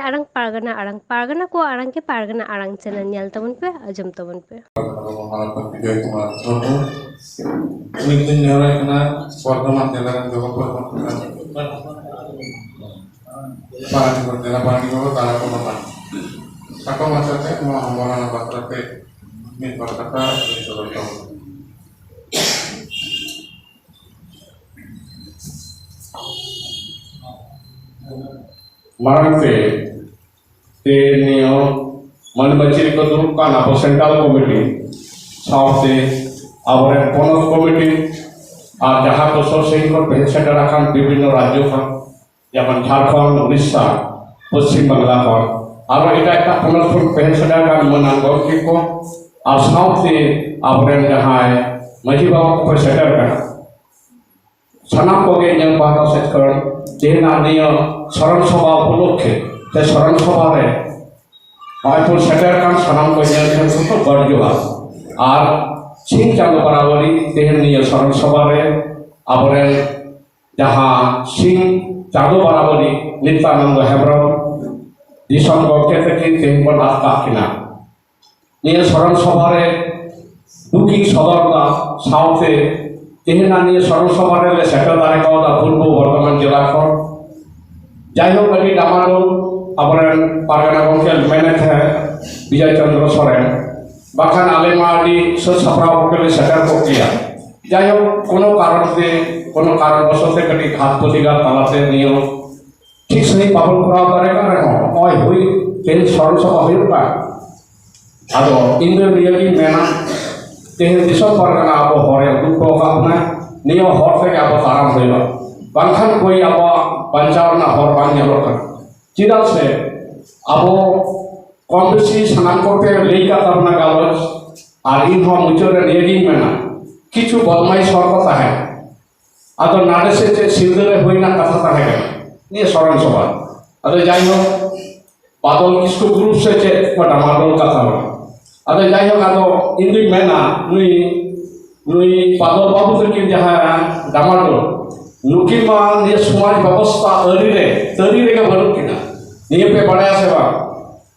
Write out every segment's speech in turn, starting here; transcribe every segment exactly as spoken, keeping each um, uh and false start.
ᱟᱲᱟᱝ ᱯᱟᱨᱜᱟᱱᱟ ᱟᱲᱟᱝ, ᱯᱟᱨᱜᱟᱱᱟ ᱠᱚᱣᱟᱜ ᱟᱲᱟᱝ ᱜᱮ ᱯᱟᱨᱜᱟᱱᱟ ᱟᱲᱟᱝ ᱪᱮᱱᱮᱞ ᱧᱮᱞ ᱛᱟᱵᱚᱱ ᱯᱮ, ᱟᱸᱡᱚᱢ ᱛᱟᱵᱚᱱ ᱯᱮ᱾ ᱟᱵᱚ ᱢᱟᱱᱚᱛᱟᱱ ᱵᱤᱡᱚᱭ ᱠᱩᱢᱟᱨ ᱴᱩᱰᱩ᱾ ᱩᱱᱤ ᱫᱚᱧ ᱱᱮᱦᱚᱨᱟᱭ ᱠᱟᱱᱟ, ᱵᱚᱨᱫᱷᱚᱢᱟᱱ ᱡᱮᱞᱟ ᱨᱮᱱ ᱡᱚᱜᱚᱛ ᱵᱚᱨᱫᱷᱚᱢᱟᱱ ᱯᱟᱨᱟᱱᱤᱠ ᱠᱚ, ᱡᱮᱞᱟ ᱯᱟᱨᱟᱱᱤᱠ ᱠᱚ ᱛᱟᱨᱟ ᱠᱚ ᱢᱟᱱᱟ᱾ ᱠᱷᱟᱴᱚ ᱢᱟᱪᱷᱟᱛᱮ ᱱᱚᱣᱟ ᱦᱚᱢᱚᱨᱟᱱᱟ ᱵᱟᱠᱷᱨᱟᱛᱮ ᱢᱤᱫ ᱵᱟᱨ ᱠᱟᱛᱷᱟ ᱞᱟᱹᱭ ᱥᱚᱫᱚᱨ ᱛᱟᱵᱚᱱ᱾ ᱢᱟᱲᱟᱝ ᱛᱮ ᱛᱮ ᱱᱤᱭᱟᱹ ᱢᱟᱹᱱ ᱢᱟᱹᱪᱤ ᱨᱮᱠᱚ ᱫᱩᱲᱩᱵ ᱠᱟᱱ ᱟᱵᱚ ᱥᱮᱱᱴᱨᱟᱞ ᱠᱚᱢᱤᱴᱤ ᱥᱟᱶᱛᱮ ᱟᱵᱚᱨᱮᱱ ᱯᱚᱱᱚᱛ ᱠᱚᱢᱤᱴᱤ ᱟᱨ ᱡᱟᱦᱟᱸ ᱠᱚ ᱥᱩᱨ ᱥᱟᱺᱜᱤᱧ ᱠᱷᱚᱱ ᱯᱮ ᱦᱮᱡ ᱥᱮᱴᱮᱨ ᱟᱠᱟᱱ ᱵᱤᱵᱷᱤᱱᱱᱚ ᱨᱟᱡᱽᱡᱚ ᱠᱷᱚᱱ, ᱡᱮᱢᱚᱱ ᱡᱷᱟᱲᱠᱷᱚᱸᱰ, ᱩᱲᱤᱥᱥᱟ, ᱯᱚᱥᱪᱤᱢ ᱵᱟᱝᱞᱟ ᱠᱷᱚᱱ, ᱟᱨᱚ ᱮᱴᱟᱜ ᱮᱴᱟᱜ ᱯᱚᱱᱚᱛ ᱠᱷᱚᱱ ᱯᱮ ᱦᱮᱡ ᱥᱮᱴᱮᱨ ᱟᱠᱟᱱ ᱢᱟᱹᱱᱟᱱ ᱜᱚᱢᱠᱮ ᱠᱚ ᱟᱨ ᱥᱟᱶᱛᱮ ᱟᱵᱚᱨᱮᱱ ᱡᱟᱦᱟᱸᱭ ᱢᱟᱹᱡᱷᱤ ᱵᱟᱵᱟ ᱠᱚᱠᱚ ᱥᱮᱴᱮᱨ ᱟᱠᱟᱱᱟ, ᱥᱟᱱᱟᱢ ᱠᱚᱜᱮ ᱤᱧᱟᱹᱜ ᱯᱟᱦᱴᱟ ᱥᱮᱫ ᱠᱷᱚᱱ ᱛᱮᱦᱮᱧᱟᱜ ᱱᱤᱭᱟᱹ ᱥᱚᱨᱚᱱ ᱥᱚᱵᱷᱟ ᱩᱯᱚᱞᱚᱠᱠᱷᱮ ᱥᱮ ᱥᱚᱨᱚᱱ ᱥᱚᱵᱷᱟ ᱨᱮ ᱱᱚᱜᱼᱚᱭ ᱵᱚᱱ ᱥᱮᱴᱮᱨ ᱠᱟᱱ ᱥᱟᱱᱟᱢ ᱠᱚ ᱧᱮᱞ ᱴᱷᱮᱱ ᱠᱷᱚᱱ ᱜᱚᱰ ᱡᱚᱦᱟᱨ᱾ ᱟᱨ ᱥᱤᱧ ᱪᱟᱸᱫᱚ ᱵᱟᱨᱟᱵᱟᱹᱨᱤ ᱛᱮᱦᱮᱧ ᱱᱤᱭᱟᱹ ᱥᱚᱨᱚᱱ ᱥᱚᱵᱷᱟ ᱨᱮ ᱟᱵᱚᱨᱮᱱ ᱡᱟᱦᱟᱸ ᱥᱤᱧ ᱪᱟᱸᱫᱚ ᱵᱟᱨᱟᱵᱟᱹᱨᱤ ᱱᱤᱛᱟᱱᱚᱱᱫᱚ ᱦᱮᱢᱵᱨᱚᱢ ᱫᱤᱥᱚᱢ ᱜᱚᱢᱠᱮ ᱛᱟᱹᱠᱤᱱ ᱛᱮᱦᱮᱧ ᱵᱚᱱ ᱟᱫ ᱠᱟᱜ ᱠᱤᱱᱟ᱾ ᱱᱤᱭᱟᱹ ᱥᱚᱨᱚᱱ ᱥᱚᱵᱷᱟ ᱨᱮ ᱫᱩᱠᱤᱧ ᱥᱚᱫᱚᱨ ᱫᱟ, ᱥᱟᱶᱛᱮ ᱛᱮᱦᱮᱧᱟᱜ ᱱᱤᱭᱟᱹ ᱥᱚᱨᱚᱱ ᱥᱚᱵᱷᱟ ᱨᱮᱞᱮ ᱥᱮᱴᱮᱨ ᱫᱟᱲᱮ ᱠᱟᱣᱫᱟ ᱯᱩᱨᱵᱚ ᱵᱚᱨᱫᱷᱚᱢᱟᱱ ᱡᱮᱞᱟ ᱠᱷᱚᱱ᱾ ᱡᱟᱭᱦᱳᱠ, ᱟᱹᱰᱤ ᱰᱟᱢᱟᱰᱳᱞ ᱟᱵᱚᱨᱮᱱ ᱯᱟᱨᱜᱟᱱᱟ ᱜᱚᱢᱠᱮ ᱢᱮᱱᱮᱫ ᱛᱟᱦᱮᱸᱫ ᱵᱤᱡᱚᱭ ᱪᱚᱱᱫᱨᱚ ᱥᱚᱨᱮᱱ, ᱵᱟᱠᱷᱟᱱ ᱟᱞᱮ ᱢᱟ ᱟᱹᱰᱤ ᱥᱟᱹᱛ ᱥᱟᱯᱲᱟᱣ ᱠᱟᱛᱮ ᱞᱮ ᱥᱮᱴᱮᱨ ᱠᱚᱜ ᱜᱮᱭᱟ᱾ ᱡᱟᱭᱦᱳᱠ, ᱠᱳᱱᱳ ᱠᱟᱨᱚᱱ ᱛᱮ, ᱠᱳᱱᱳ ᱠᱟᱨᱚᱱ ᱵᱚᱥᱚᱛ ᱛᱮ ᱠᱟᱹᱴᱤᱡ ᱜᱷᱟᱛ ᱯᱨᱚᱛᱤᱜᱷᱟᱛ ᱛᱟᱞᱟᱛᱮ ᱱᱤᱭᱟᱹ ᱴᱷᱤᱠ ᱥᱟᱺᱦᱤᱡ ᱵᱟᱵᱚᱱ ᱠᱚᱨᱟᱣ ᱫᱟᱲᱮ ᱠᱟᱱ ᱨᱮᱦᱚᱸ, ᱱᱚᱜᱼᱚᱭ ᱦᱩᱭ, ᱛᱮᱦᱮᱧ ᱥᱚᱨᱚᱱ ᱥᱚᱵᱷᱟ ᱦᱩᱭᱩᱜ ᱠᱟᱱ᱾ ᱟᱫᱚ ᱤᱧ ᱫᱚ ᱱᱤᱭᱟᱹᱜᱤᱧ ᱢᱮᱱᱟ, ᱛᱮᱦᱮᱧ ᱫᱤᱥᱚᱢ ᱯᱟᱨᱜᱟᱱᱟ ᱟᱵᱚ ᱦᱚᱨᱮ ᱩᱫᱩᱜ ᱦᱚᱴᱚ ᱟᱠᱟᱫ ᱵᱚᱱᱟᱭ, ᱱᱤᱭᱟᱹ ᱦᱚᱨ ᱛᱮᱜᱮ ᱟᱵᱚ ᱛᱟᱲᱟᱢ ᱦᱩᱭᱩᱜᱼᱟ, ᱵᱟᱝᱠᱷᱟᱱ ᱠᱳᱭ ᱟᱵᱚᱣᱟᱜ ᱵᱟᱧᱪᱟᱣ ᱨᱮᱱᱟᱜ ᱦᱚᱨ ᱵᱟᱝ ᱧᱮᱞᱚᱜ ᱠᱟᱱᱟ᱾ ᱪᱮᱫᱟᱜ ᱥᱮ ᱟᱵᱚ ᱠᱚᱢ ᱵᱮᱥᱤ ᱥᱟᱱᱟᱢ ᱠᱚᱯᱮ ᱞᱟᱹᱭ ᱠᱟᱜ ᱛᱟᱵᱚᱱᱟ ᱜᱟᱞᱚᱪ, ᱟᱨ ᱤᱧ ᱦᱚᱸ ᱢᱩᱪᱟᱹᱫ ᱨᱮ ᱱᱤᱭᱟᱹᱜᱤᱧ ᱢᱮᱱᱟ, ᱠᱤᱪᱷᱩ ᱵᱚᱫᱢᱟᱭᱤᱥ ᱦᱚᱲ ᱠᱚ ᱛᱟᱦᱮᱸᱱᱟ᱾ ᱟᱫᱚ ᱱᱟᱰᱮ ᱥᱮ ᱪᱮᱫ ᱥᱤᱞᱫᱟᱹ ᱨᱮ ᱦᱩᱭ ᱨᱮᱱᱟᱜ ᱠᱟᱛᱷᱟ ᱛᱟᱦᱮᱸ ᱠᱟᱱᱟ ᱱᱤᱭᱟᱹ ᱥᱚᱨᱚᱱ ᱥᱚᱵᱷᱟ᱾ ᱟᱫᱚ ᱡᱟᱭᱦᱳᱠ, ᱵᱟᱫᱚᱞ ᱠᱤᱥᱠᱩ ᱜᱨᱩᱯ ᱥᱮ ᱪᱮᱫ ᱠᱚ ᱰᱟᱢᱟᱰᱳᱞ ᱠᱟᱛᱷᱟ ᱵᱟᱲᱟ᱾ ᱟᱫᱚ ᱡᱟᱭᱦᱳᱠ, ᱟᱫᱚ ᱤᱧ ᱫᱩᱧ ᱢᱮᱱᱟ, ᱱᱩᱭ, ᱱᱩᱭ ᱵᱟᱫᱚᱞ ᱵᱟᱹᱵᱩ ᱛᱟᱹᱠᱤᱱ ᱡᱟᱦᱟᱸ ᱰᱟᱢᱟᱰᱳᱞ, ᱱᱩᱠᱤᱱ ᱢᱟ ᱱᱤᱭᱟᱹ ᱥᱚᱢᱟᱡᱽ ᱵᱮᱵᱚᱥᱛᱷᱟ ᱟᱹᱨᱤ ᱨᱮ, ᱛᱟᱹᱨᱤ ᱨᱮᱜᱮ ᱵᱟᱹᱱᱩᱜ ᱠᱤᱱᱟ᱾ ᱱᱤᱭᱟᱹ ᱯᱮ ᱵᱟᱲᱟᱭᱟ ᱥᱮ ᱵᱟᱝ?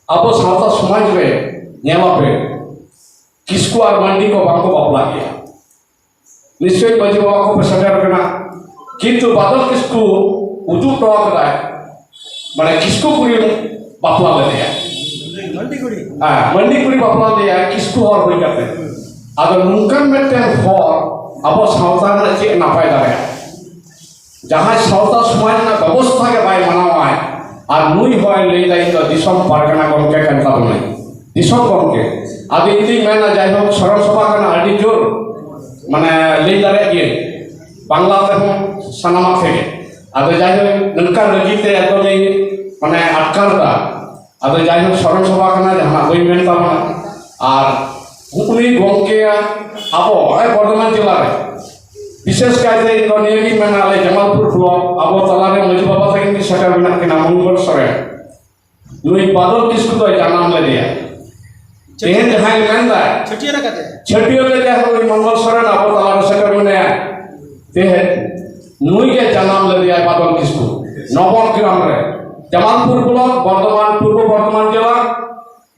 ᱟᱵᱚ ᱥᱟᱶᱛᱟ ᱥᱚᱢᱟᱡᱽ ᱨᱮ ᱧᱮᱞᱟᱯᱮ, ᱠᱤᱥᱠᱩ ᱟᱨ ᱢᱟᱱᱰᱤ ᱠᱚ ᱵᱟᱝᱠᱚ ᱵᱟᱯᱞᱟᱜ ᱜᱮᱭᱟ᱾ ᱱᱤᱥᱪᱚᱭ ᱢᱟᱹᱡᱷᱤ ᱵᱟᱵᱟ ᱠᱚ ᱯᱮ ᱥᱮᱴᱮᱨ ᱠᱟᱱᱟ, ᱠᱤᱱᱛᱩ ᱵᱟᱫᱚᱞ ᱠᱤᱥᱠᱩ ᱩᱫᱩᱜ ᱦᱚᱴᱚ ᱠᱟᱫᱟᱭ, ᱢᱟᱱᱮ ᱠᱤᱥᱠᱩ ᱠᱩᱲᱤ ᱵᱟᱯᱞᱟ ᱞᱮᱫᱮᱭᱟ᱾ ᱦᱮᱸ, ᱢᱟᱱᱰᱤ ᱠᱩᱲᱤ ᱵᱟᱯᱞᱟ ᱞᱮᱫᱮᱭᱟ ᱠᱤᱥᱠᱩ ᱦᱚᱲ ᱦᱩᱭ ᱠᱟᱛᱮ᱾ ᱟᱫᱚ ᱱᱚᱝᱠᱟᱱ ᱢᱤᱫᱴᱮᱱ ᱦᱚᱲ ᱟᱵᱚ ᱥᱟᱶᱛᱟ ᱨᱮᱱᱟᱜ ᱪᱮᱫ ᱱᱟᱯᱟᱭ ᱫᱟᱲᱮᱭᱟᱜᱼᱟ? ᱡᱟᱦᱟᱸᱭ ᱥᱟᱶᱛᱟ ᱥᱚᱢᱟᱡᱽ ᱨᱮᱱᱟᱜ ᱵᱮᱵᱚᱥᱛᱷᱟ ᱜᱮ ᱵᱟᱭ ᱢᱟᱱᱟᱣᱟᱭ, ᱟᱨ ᱱᱩᱭ ᱦᱚᱸᱭ ᱞᱟᱹᱭ ᱫᱟ, "ᱤᱧ ᱫᱚ ᱫᱤᱥᱚᱢ ᱯᱟᱨᱜᱟᱱᱟ ᱜᱚᱢᱠᱮ ᱠᱟᱱ ᱛᱟᱵᱚᱱᱟᱹᱧ, ᱫᱤᱥᱚᱢ ᱜᱚᱢᱠᱮ᱾" ᱟᱫᱚ ᱤᱧ ᱫᱩᱧ ᱢᱮᱱᱟ, ᱡᱟᱭᱦᱳᱠ, ᱥᱚᱨᱚᱞ ᱥᱚᱵᱷᱟ ᱠᱟᱱᱟ, ᱟᱹᱰᱤ ᱡᱳᱨ, ᱢᱟᱱᱮ, ᱞᱟᱹᱭ ᱫᱟᱲᱮᱭᱟᱜ ᱜᱤᱭᱟᱹᱧ, ᱵᱟᱝᱞᱟ ᱛᱮᱦᱚᱸ, ᱥᱟᱱᱟᱢᱟᱜ ᱛᱮᱜᱮ᱾ ᱟᱫᱚ ᱡᱟᱭᱦᱳᱠ, ᱱᱚᱝᱠᱟ ᱨᱟᱹᱜᱤ ᱛᱮ ᱮᱛᱚ ᱞᱤᱧ, ᱢᱟᱱᱮ, ᱟᱴᱠᱟᱨ ᱫᱟ᱾ ᱟᱫᱚ ᱡᱟᱭᱦᱳᱠ, ᱥᱚᱨᱚᱞ ᱥᱚᱵᱷᱟ ᱠᱟᱱᱟ, ᱡᱟᱦᱟᱱᱟᱜ ᱵᱟᱹᱧ ᱢᱮᱱ ᱛᱟᱵᱚᱱᱟ᱾ ᱟᱨ ᱩᱱᱤ ᱜᱚᱢᱠᱮᱭᱟᱜ ᱟᱵᱚ ᱱᱚᱜᱼᱚᱭ ᱵᱚᱨᱫᱷᱚᱢᱟᱱ ᱡᱮᱞᱟ ᱨᱮ ᱵᱤᱥᱮᱥ ᱠᱟᱭᱛᱮ ᱤᱧ ᱫᱚ ᱱᱤᱭᱟᱹᱜᱤᱧ ᱢᱮᱱᱟ, ᱟᱞᱮ ᱡᱟᱢᱟᱞᱯᱩᱨ ᱵᱞᱚᱠ ᱟᱵᱚ ᱛᱟᱞᱟᱨᱮ ᱢᱟᱹᱡᱷᱤ ᱵᱟᱵᱟ ᱛᱟᱹᱠᱤᱱ ᱠᱤᱱ ᱥᱮᱴᱮᱨ ᱢᱮᱱᱟᱜ ᱠᱤᱱᱟ, ᱢᱚᱝᱜᱚᱞ ᱥᱚᱨᱮᱱ᱾ ᱱᱩᱭ ᱵᱟᱫᱚᱞ ᱠᱤᱥᱠᱩ ᱫᱚᱭ ᱡᱟᱱᱟᱢ ᱞᱮᱫᱮᱭᱟ᱾ ᱛᱮᱦᱮᱧ ᱡᱟᱦᱟᱸᱭ ᱢᱮᱱᱫᱟ, ᱪᱷᱟᱹᱴᱭᱟᱹᱨ ᱟᱠᱟᱫᱮ᱾ ᱪᱷᱟᱹᱴᱭᱟᱹᱨ ᱞᱮᱫᱮᱭᱟ ᱱᱩᱭ ᱢᱚᱝᱜᱚᱞ ᱥᱚᱨᱮᱱ ᱟᱵᱚ ᱛᱟᱞᱟᱨᱮ ᱥᱮᱴᱮᱨ ᱢᱮᱱᱟᱭᱟ᱾ ᱛᱮᱦᱮᱧ ᱱᱩᱭ ᱜᱮ ᱡᱟᱱᱟᱢ ᱞᱮᱫᱮᱭᱟᱭ ᱵᱟᱫᱚᱞ ᱠᱤᱥᱠᱩ, ᱱᱚᱵᱚᱜᱨᱟᱢ ᱨᱮ, ᱡᱟᱢᱟᱞᱯᱩᱨ ᱵᱞᱚᱠ, ᱵᱚᱨᱫᱷᱚᱢᱟᱱ, ᱯᱩᱨᱵᱚ ᱵᱚᱨᱫᱷᱚᱢᱟᱱ ᱡᱮᱞᱟ,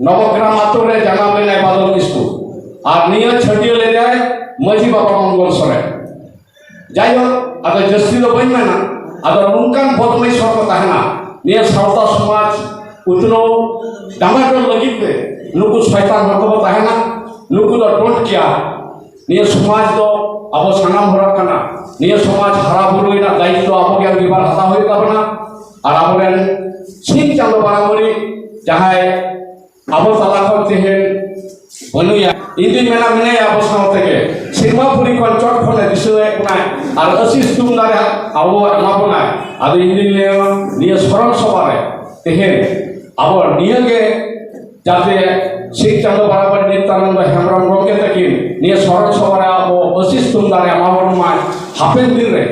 ᱱᱚᱵᱚᱜᱨᱟᱢ ᱟᱛᱳ ᱨᱮ ᱡᱟᱱᱟᱢ ᱞᱮᱱᱟᱭ ᱵᱟᱫᱚᱞ ᱠᱤᱥᱠᱩ᱾ ᱟᱨ ᱱᱤᱭᱟᱹ ᱪᱷᱟᱹᱴᱭᱟᱹᱨ ᱞᱮᱫᱟᱭ ᱢᱟᱹᱡᱷᱤ ᱵᱟᱵᱟ ᱢᱚᱝᱜᱚᱞ ᱥᱚᱨᱮᱱ᱾ ᱡᱟᱭᱦᱳᱠ, ᱟᱫᱚ ᱡᱟᱹᱥᱛᱤ ᱫᱚ ᱵᱟᱹᱧ ᱢᱮᱱᱟ, ᱟᱫᱚ ᱱᱚᱝᱠᱟᱱ ᱵᱚᱫᱢᱟᱹᱭᱤᱥ ᱦᱚᱲ ᱠᱚ ᱛᱟᱦᱮᱱᱟ, ᱱᱤᱭᱟᱹ ᱥᱟᱶᱛᱟ ᱥᱚᱢᱟᱡᱽ ᱩᱛᱱᱟᱹᱣ ᱰᱟᱸᱜᱟᱰᱚᱞ ᱞᱟᱹᱜᱤᱫ ᱛᱮ ᱱᱩᱠᱩ ᱥᱚᱭᱛᱟᱱ ᱦᱚᱲ ᱠᱚᱠᱚ ᱛᱟᱦᱮᱱᱟ, ᱱᱩᱠᱩ ᱫᱚ don't care᱾ ᱱᱤᱭᱟᱹ ᱥᱚᱢᱟᱡᱽ ᱫᱚ ᱟᱵᱚ ᱥᱟᱱᱟᱢ ᱦᱚᱲᱟᱜ ᱠᱟᱱᱟ᱾ ᱱᱤᱭᱟᱹ ᱥᱚᱢᱟᱡᱽ ᱦᱟᱨᱟ ᱵᱩᱨᱩ ᱨᱮᱱᱟᱜ ᱫᱟᱭᱤᱛᱛᱚ ᱟᱵᱚ ᱜᱮ ᱟᱸᱜᱤᱵᱷᱟᱨ ᱦᱟᱛᱟᱣ ᱦᱩᱭᱩᱜ ᱛᱟᱵᱚᱱᱟ᱾ ᱟᱨ ᱟᱵᱚᱨᱮᱱ ᱥᱤᱧ ᱪᱟᱸᱫᱚ ᱵᱟᱨᱟᱵᱟᱹᱨᱤ ᱡᱟᱦᱟᱸᱭ ᱟᱵᱚ ᱛᱟᱞᱟ ᱠᱷᱚᱱ ᱛᱮᱦᱮᱧ ᱵᱟᱹᱱᱩᱭᱟ, ᱤᱧ ᱫᱩᱧ ᱢᱮᱱᱟ ᱢᱮᱱᱟᱭᱟ ᱟᱵᱚ ᱥᱟᱶ ᱛᱮᱜᱮ᱾ ᱥᱮᱨᱢᱟ ᱯᱩᱨᱤ ᱠᱷᱚᱱ ᱪᱚᱴ ᱠᱷᱚᱱᱮ ᱫᱤᱥᱟᱹᱭᱮᱫ ᱵᱚᱱᱟᱭ ᱟᱨ ᱟᱹᱥᱤᱥ ᱛᱩᱢᱫᱟᱨᱮ ᱟᱵᱚ ᱮᱢᱟ ᱵᱚᱱᱟᱭ᱾ ᱟᱫᱚ ᱤᱧ ᱫᱩᱧ ᱞᱟᱹᱭᱟ, ᱱᱤᱭᱟᱹ ᱥᱚᱨᱚᱱ ᱥᱚᱵᱷᱟ ᱨᱮ ᱛᱮᱦᱮᱧ ᱟᱵᱚ ᱱᱤᱭᱟᱹ ᱜᱮ ᱡᱟᱛᱮ ᱥᱤᱧ ᱪᱟᱸᱫᱚ ᱵᱟᱨᱟᱵᱟᱹᱨᱤ ᱱᱤᱛᱭᱟᱱᱚᱱᱫᱚ ᱦᱮᱢᱵᱨᱚᱢ ᱜᱚᱢᱠᱮ ᱛᱟᱹᱠᱤᱱ ᱱᱤᱭᱟᱹ ᱥᱚᱨᱚᱱ ᱥᱚᱵᱷᱟ ᱨᱮ ᱟᱵᱚ ᱟᱹᱥᱤᱥ ᱛᱩᱢᱫᱟᱨᱮ ᱮᱢᱟ ᱵᱚᱱ ᱢᱟᱭ᱾ ᱦᱟᱯᱮᱱ ᱫᱤᱱ ᱨᱮ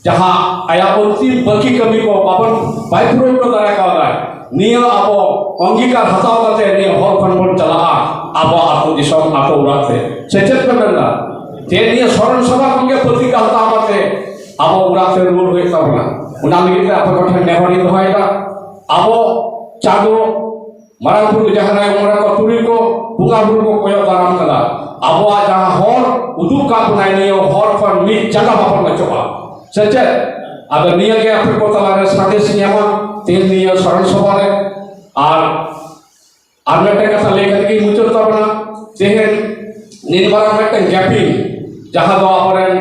ᱡᱟᱦᱟᱸ ᱟᱭᱟᱜ ᱚᱱᱛᱤᱢ ᱵᱟᱹᱠᱤ ᱠᱟᱹᱢᱤ ᱠᱚ ᱵᱟᱵᱚᱱ, ᱵᱟᱭ ᱯᱩᱨᱟᱹᱣ ᱦᱚᱴᱚ ᱫᱟᱲᱮ ᱠᱟᱣᱫᱟ, ᱱᱤᱭᱟᱹ ᱟᱵᱚ ᱚᱝᱜᱤᱠᱟᱨ ᱦᱟᱛᱟᱣ ᱠᱟᱛᱮ ᱱᱤᱭᱟᱹ ᱦᱚᱨ ᱠᱷᱚᱱ ᱵᱚᱱ ᱪᱟᱞᱟᱜᱼᱟ, ᱟᱵᱚ ᱟᱹᱛᱩ ᱫᱤᱥᱚᱢ ᱟᱹᱛᱩ ᱚᱲᱟᱜ ᱛᱮ᱾ ᱥᱮ ᱪᱮᱫ ᱯᱮ ᱢᱮᱱᱫᱟ? ᱡᱮ ᱱᱤᱭᱟᱹ ᱥᱚᱨᱚᱱ ᱥᱚᱵᱷᱟ ᱠᱷᱚᱱ ᱜᱮ ᱯᱨᱚᱛᱤᱜᱽᱜᱟ ᱦᱟᱛᱟᱣ ᱠᱟᱛᱮ ᱟᱵᱚ ᱚᱲᱟᱜ ᱛᱮ ᱨᱩᱣᱟᱹᱲ ᱦᱩᱭᱩᱜ ᱛᱟᱵᱚᱱᱟ᱾ ᱚᱱᱟ ᱞᱟᱹᱜᱤᱫ ᱛᱮ ᱟᱯᱮ ᱠᱚᱴᱷᱮᱱ ᱱᱮᱦᱚᱨᱤᱧ ᱫᱚᱦᱚᱭᱮᱫᱟ, ᱟᱵᱚ ᱪᱟᱸᱫᱚ, ᱢᱟᱨᱟᱝ ᱵᱩᱨᱩ, ᱡᱟᱦᱮᱨ ᱟᱭᱳ, ᱢᱚᱬᱮ ᱠᱚ, ᱛᱩᱨᱩᱭ ᱠᱚ, ᱵᱚᱸᱜᱟ ᱵᱩᱨᱩ ᱠᱚ ᱠᱚᱭᱚᱜ ᱫᱟᱨᱟᱢ ᱠᱟᱫᱟ᱾ ᱟᱵᱚᱣᱟᱜ ᱡᱟᱦᱟᱸ ᱦᱚᱨ ᱩᱫᱩᱜ ᱠᱟᱜ ᱵᱚᱱᱟᱭ, ᱱᱤᱭᱟᱹ ᱦᱚᱨ ᱠᱷᱚᱱ ᱢᱤᱫ ᱡᱟᱸᱜᱟ ᱵᱟᱵᱚᱱ ᱚᱪᱚᱜᱼᱟ, ᱥᱮ ᱪᱮᱫ? ᱟᱫᱚ ᱱᱤᱭᱟᱹ ᱜᱮ ᱟᱯᱮ ᱠᱚ ᱛᱟᱞᱟᱨᱮ ᱥᱟᱸᱫᱮᱥ ᱤᱧ ᱮᱢᱟ ᱛᱮᱦᱮᱧ ᱱᱤᱭᱟᱹ ᱥᱚᱨᱚᱱ ᱥᱚᱵᱷᱟ ᱨᱮ᱾ ᱟᱨ, ᱟᱨ ᱢᱤᱫᱴᱮᱱ ᱠᱟᱛᱷᱟ ᱞᱟᱹᱭ ᱠᱟᱛᱮ ᱜᱤᱧ ᱢᱩᱪᱟᱹᱫ ᱛᱟᱵᱚᱱᱟ᱾ ᱛᱮᱦᱮᱧ ᱱᱤᱱ ᱢᱟᱨᱟᱝ ᱢᱤᱫᱴᱮᱱ ᱜᱮᱯᱤᱝ, ᱡᱟᱦᱟᱸ ᱫᱚ ᱟᱵᱚᱨᱮᱱ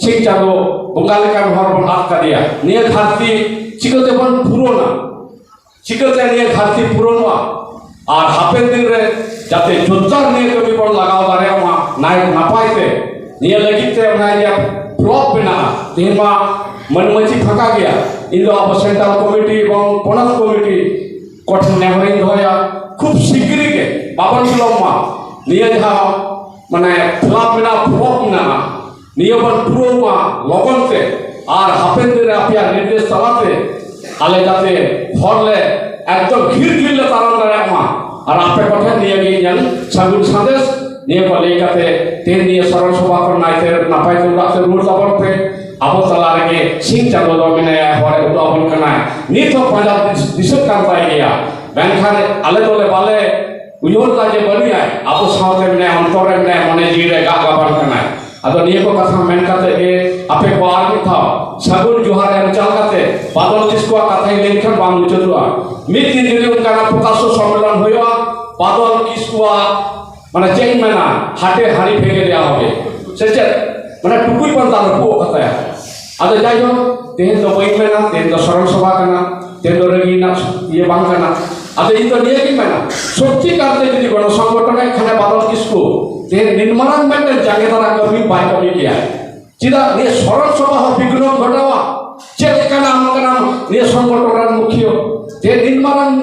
ᱥᱤᱧ ᱪᱟᱸᱫᱚ ᱵᱚᱸᱜᱟ ᱞᱮᱠᱟᱱ ᱦᱚᱲ ᱵᱚᱱ ᱟᱫ ᱠᱟᱫᱮᱭᱟ, ᱱᱤᱭᱟᱹ ᱜᱷᱟᱴᱛᱤ ᱪᱤᱠᱟᱹᱛᱮᱵᱚᱱ ᱯᱩᱨᱚᱱᱟ? ᱪᱤᱠᱟᱹᱛᱮ ᱱᱤᱭᱟᱹ ᱜᱷᱟᱴᱛᱤ ᱯᱩᱨᱚᱱᱚᱜᱼᱟ? ᱟᱨ ᱦᱟᱯᱮᱱ ᱫᱤᱱ ᱨᱮ ᱡᱟᱛᱮ ᱡᱳᱨᱫᱟᱨ ᱱᱤᱭᱟᱹ ᱠᱟᱹᱢᱤ ᱵᱚᱱ ᱞᱟᱜᱟᱣ ᱫᱟᱲᱮᱭᱟᱜ ᱢᱟ ᱱᱟᱭ ᱱᱟᱯᱟᱭ ᱛᱮ, ᱱᱤᱭᱟᱹ ᱞᱟᱹᱜᱤᱫ ᱛᱮ ᱚᱱᱟ ᱡᱮ ᱯᱷᱞᱚᱯ ᱢᱮᱱᱟᱜᱼᱟ, ᱛᱮᱦᱮᱧ ᱢᱟ ᱢᱟᱹᱱ ᱢᱟᱹᱪᱤ ᱯᱷᱟᱸᱠᱟ ᱜᱮᱭᱟ᱾ ᱤᱧ ᱫᱚ ᱟᱵᱚ ᱥᱮᱱᱴᱨᱟᱞ ᱠᱚᱢᱤᱴᱤ ᱮᱵᱚᱝ ᱯᱚᱱᱚᱛ ᱠᱚᱢᱤᱴᱤ ᱠᱚᱴᱷᱮᱱ ᱱᱮᱦᱚᱨᱤᱧ ᱫᱚᱦᱚᱭᱟ, ᱠᱷᱩᱵ ᱥᱤᱜᱽᱨᱤ ᱜᱮ, ᱵᱟᱵᱚᱱ ᱵᱤᱞᱚᱢ ᱢᱟ, ᱱᱤᱭᱟᱹ ᱡᱟᱦᱟᱸ ᱢᱟᱱᱮ ᱯᱷᱞᱚᱯ ᱢᱮᱱᱟᱜᱼᱟ, ᱯᱷᱞᱚᱯ ᱢᱮᱱᱟᱜᱼᱟ, ᱱᱤᱭᱟᱹ ᱵᱚᱱ ᱯᱩᱨᱟᱹᱣ ᱢᱟ ᱞᱚᱜᱚᱱ ᱛᱮ᱾ ᱟᱨ ᱦᱟᱯᱮᱱ ᱫᱤᱱ ᱨᱮ ᱟᱯᱮᱭᱟᱜ ᱱᱤᱨᱫᱮᱥ ᱛᱟᱞᱟᱛᱮ ᱟᱞᱮ ᱡᱟᱛᱮ ᱦᱚᱨ ᱞᱮ ᱮᱠᱫᱚᱢ ᱜᱷᱤᱨ ᱜᱷᱤᱨ ᱞᱮ ᱛᱟᱲᱟᱢ ᱫᱟᱲᱮᱭᱟᱜ ᱢᱟ᱾ ᱟᱨ ᱟᱯᱮ ᱠᱚᱴᱷᱮᱱ ᱱᱤᱭᱟᱹ ᱜᱮ ᱤᱧᱟᱹᱝ ᱥᱟᱹᱜᱩᱱ ᱥᱟᱸᱫᱮᱥ᱾ ᱱᱤᱭᱟᱹ ᱠᱚ ᱞᱟᱹᱭ ᱠᱟᱛᱮ ᱛᱮᱦᱮᱧ ᱱᱤᱭᱟᱹ ᱥᱚᱨᱚᱱ ᱥᱚᱵᱷᱟ ᱠᱷᱚᱱ ᱱᱟᱭᱛᱮ ᱱᱟᱯᱟᱭ ᱛᱮ ᱚᱲᱟᱜ ᱛᱮ ᱨᱩᱣᱟᱹᱲ ᱛᱟᱵᱚᱱ ᱯᱮ᱾ ᱟᱵᱚ ᱛᱟᱞᱟ ᱨᱮᱜᱮ ᱥᱤᱧ ᱪᱟᱸᱫᱚ ᱫᱚ ᱢᱮᱱᱟᱭᱟ, ᱦᱚᱨᱮ ᱩᱫᱩᱜ ᱟᱵᱚᱱ ᱠᱟᱱᱟᱭ᱾ ᱱᱤᱛ ᱦᱚᱸ ᱯᱟᱸᱡᱟ ᱫᱤᱥ-, ᱫᱤᱥᱟᱹᱜ ᱠᱟᱱ ᱛᱟᱭ ᱜᱮᱭᱟ, ᱢᱮᱱᱠᱷᱟᱱ ᱟᱞᱮ ᱫᱚᱞᱮ ᱵᱟᱞᱮ ᱩᱭᱦᱟᱹᱨ ᱫᱟ ᱡᱮ ᱵᱟᱹᱱᱩᱭᱟᱭ, ᱟᱵᱚ ᱥᱟᱶᱛᱮ ᱢᱮᱱᱟᱭᱟ, ᱚᱱᱛᱚᱨ ᱨᱮ ᱢᱮᱱᱟᱭᱟ, ᱢᱚᱱᱮ ᱡᱤᱣᱤ ᱨᱮ ᱜᱟᱜ ᱜᱟᱵᱟᱱ ᱠᱟᱱᱟᱭ᱾ ᱟᱫᱚ ᱱᱤᱭᱟᱹ ᱠᱚ ᱠᱟᱛᱷᱟ ᱢᱮᱱ ᱠᱟᱛᱮ ᱜᱮ ᱟᱯᱮ ᱠᱚ ᱟᱨ ᱢᱤᱫ ᱫᱷᱟᱣ ᱥᱟᱹᱜᱩᱱ ᱡᱚᱦᱟᱨ ᱮᱢ ᱪᱟᱞ ᱠᱟᱛᱮ ᱵᱟᱫᱚᱞ ᱠᱤᱥᱠᱩᱣᱟᱜ ᱠᱟᱛᱷᱟᱧ ᱞᱟᱹᱭ ᱞᱮᱠᱷᱟᱱ ᱵᱟᱝ ᱢᱩᱪᱟᱹᱫᱚᱜᱼᱟ᱾ ᱢᱤᱫ ᱫᱤᱱ ᱡᱩᱫᱤ ᱚᱱᱠᱟᱱᱟᱜ ᱯᱨᱚᱠᱟᱥᱚ ᱥᱚᱢᱢᱮᱞᱚᱱ ᱦᱩᱭᱩᱜᱼᱟ, ᱵᱟᱫᱚᱞ ᱠᱤᱥᱠᱩᱣᱟᱜ ᱢᱟᱱᱮ ᱪᱮᱫ ᱤᱧ ᱢᱮᱱᱟ, ᱦᱟᱴᱮ ᱦᱟᱹᱲᱤ ᱯᱷᱮᱸᱠᱮ ᱫᱮᱭᱟ ᱦᱚᱵᱮ, ᱥᱮ ᱪᱮᱫ? ᱢᱟᱱᱮ ᱴᱩᱠᱩᱡ ᱯᱟᱱᱛᱟ ᱨᱟᱹᱯᱩᱫ ᱠᱟᱛᱟᱭᱟ᱾ ᱟᱫᱚ ᱡᱟᱭᱦᱳᱠ, ᱛᱮᱦᱮᱧ ᱫᱚ ᱵᱟᱹᱧ ᱢᱮᱱᱟ, ᱛᱮᱦᱮᱧ ᱫᱚ ᱥᱚᱨᱚᱱ ᱥᱚᱵᱷᱟ ᱠᱟᱱᱟ, ᱛᱮᱦᱮᱧ ᱫᱚ ᱨᱟᱹᱜᱤ ᱨᱮᱱᱟᱜ ᱤᱭᱟᱹ ᱵᱟᱝ ᱠᱟᱱᱟ᱾ ᱟᱫᱚ ᱤᱧ ᱫᱚ ᱱᱤᱭᱟᱹ ᱜᱤᱧ ᱢᱮᱱᱟ, ᱥᱚᱛᱭᱤ ᱠᱟᱨᱛᱮ ᱡᱩᱫᱤ ᱜᱚᱱᱚ ᱥᱚᱝᱜᱚᱴᱷᱚᱱ ᱮ ᱠᱷᱟᱱᱮ ᱵᱟᱫᱚᱞ ᱠᱤᱥᱠᱩ, ᱛᱮᱦᱮᱧ ᱱᱤᱱ ᱢᱟᱨᱟᱝ ᱢᱤᱫᱴᱮᱱ ᱡᱟᱸᱜᱮ ᱫᱟᱨᱟ ᱠᱟᱹᱢᱤ ᱵᱟᱭ ᱠᱟᱹᱢᱤ ᱠᱮᱭᱟ᱾ ᱪᱮᱫᱟᱜ ᱱᱤᱭᱟᱹ ᱥᱚᱨᱚᱱ ᱥᱚᱵᱷᱟ ᱦᱚᱸ ᱵᱤᱜᱽᱱᱚ ᱜᱷᱚᱴᱟᱣᱟ? ᱪᱮᱫ ᱞᱮᱠᱟᱱᱟ ᱟᱢ ᱠᱟᱱᱟᱢ ᱱᱤᱭᱟᱹ ᱥᱚᱝᱜᱚᱴᱷᱚᱱ ᱨᱮᱱ ᱢᱩᱠᱷᱤᱭᱟᱹ? ᱛᱮᱦᱮᱧ ᱱᱤᱱ ᱢᱟᱨᱟᱝ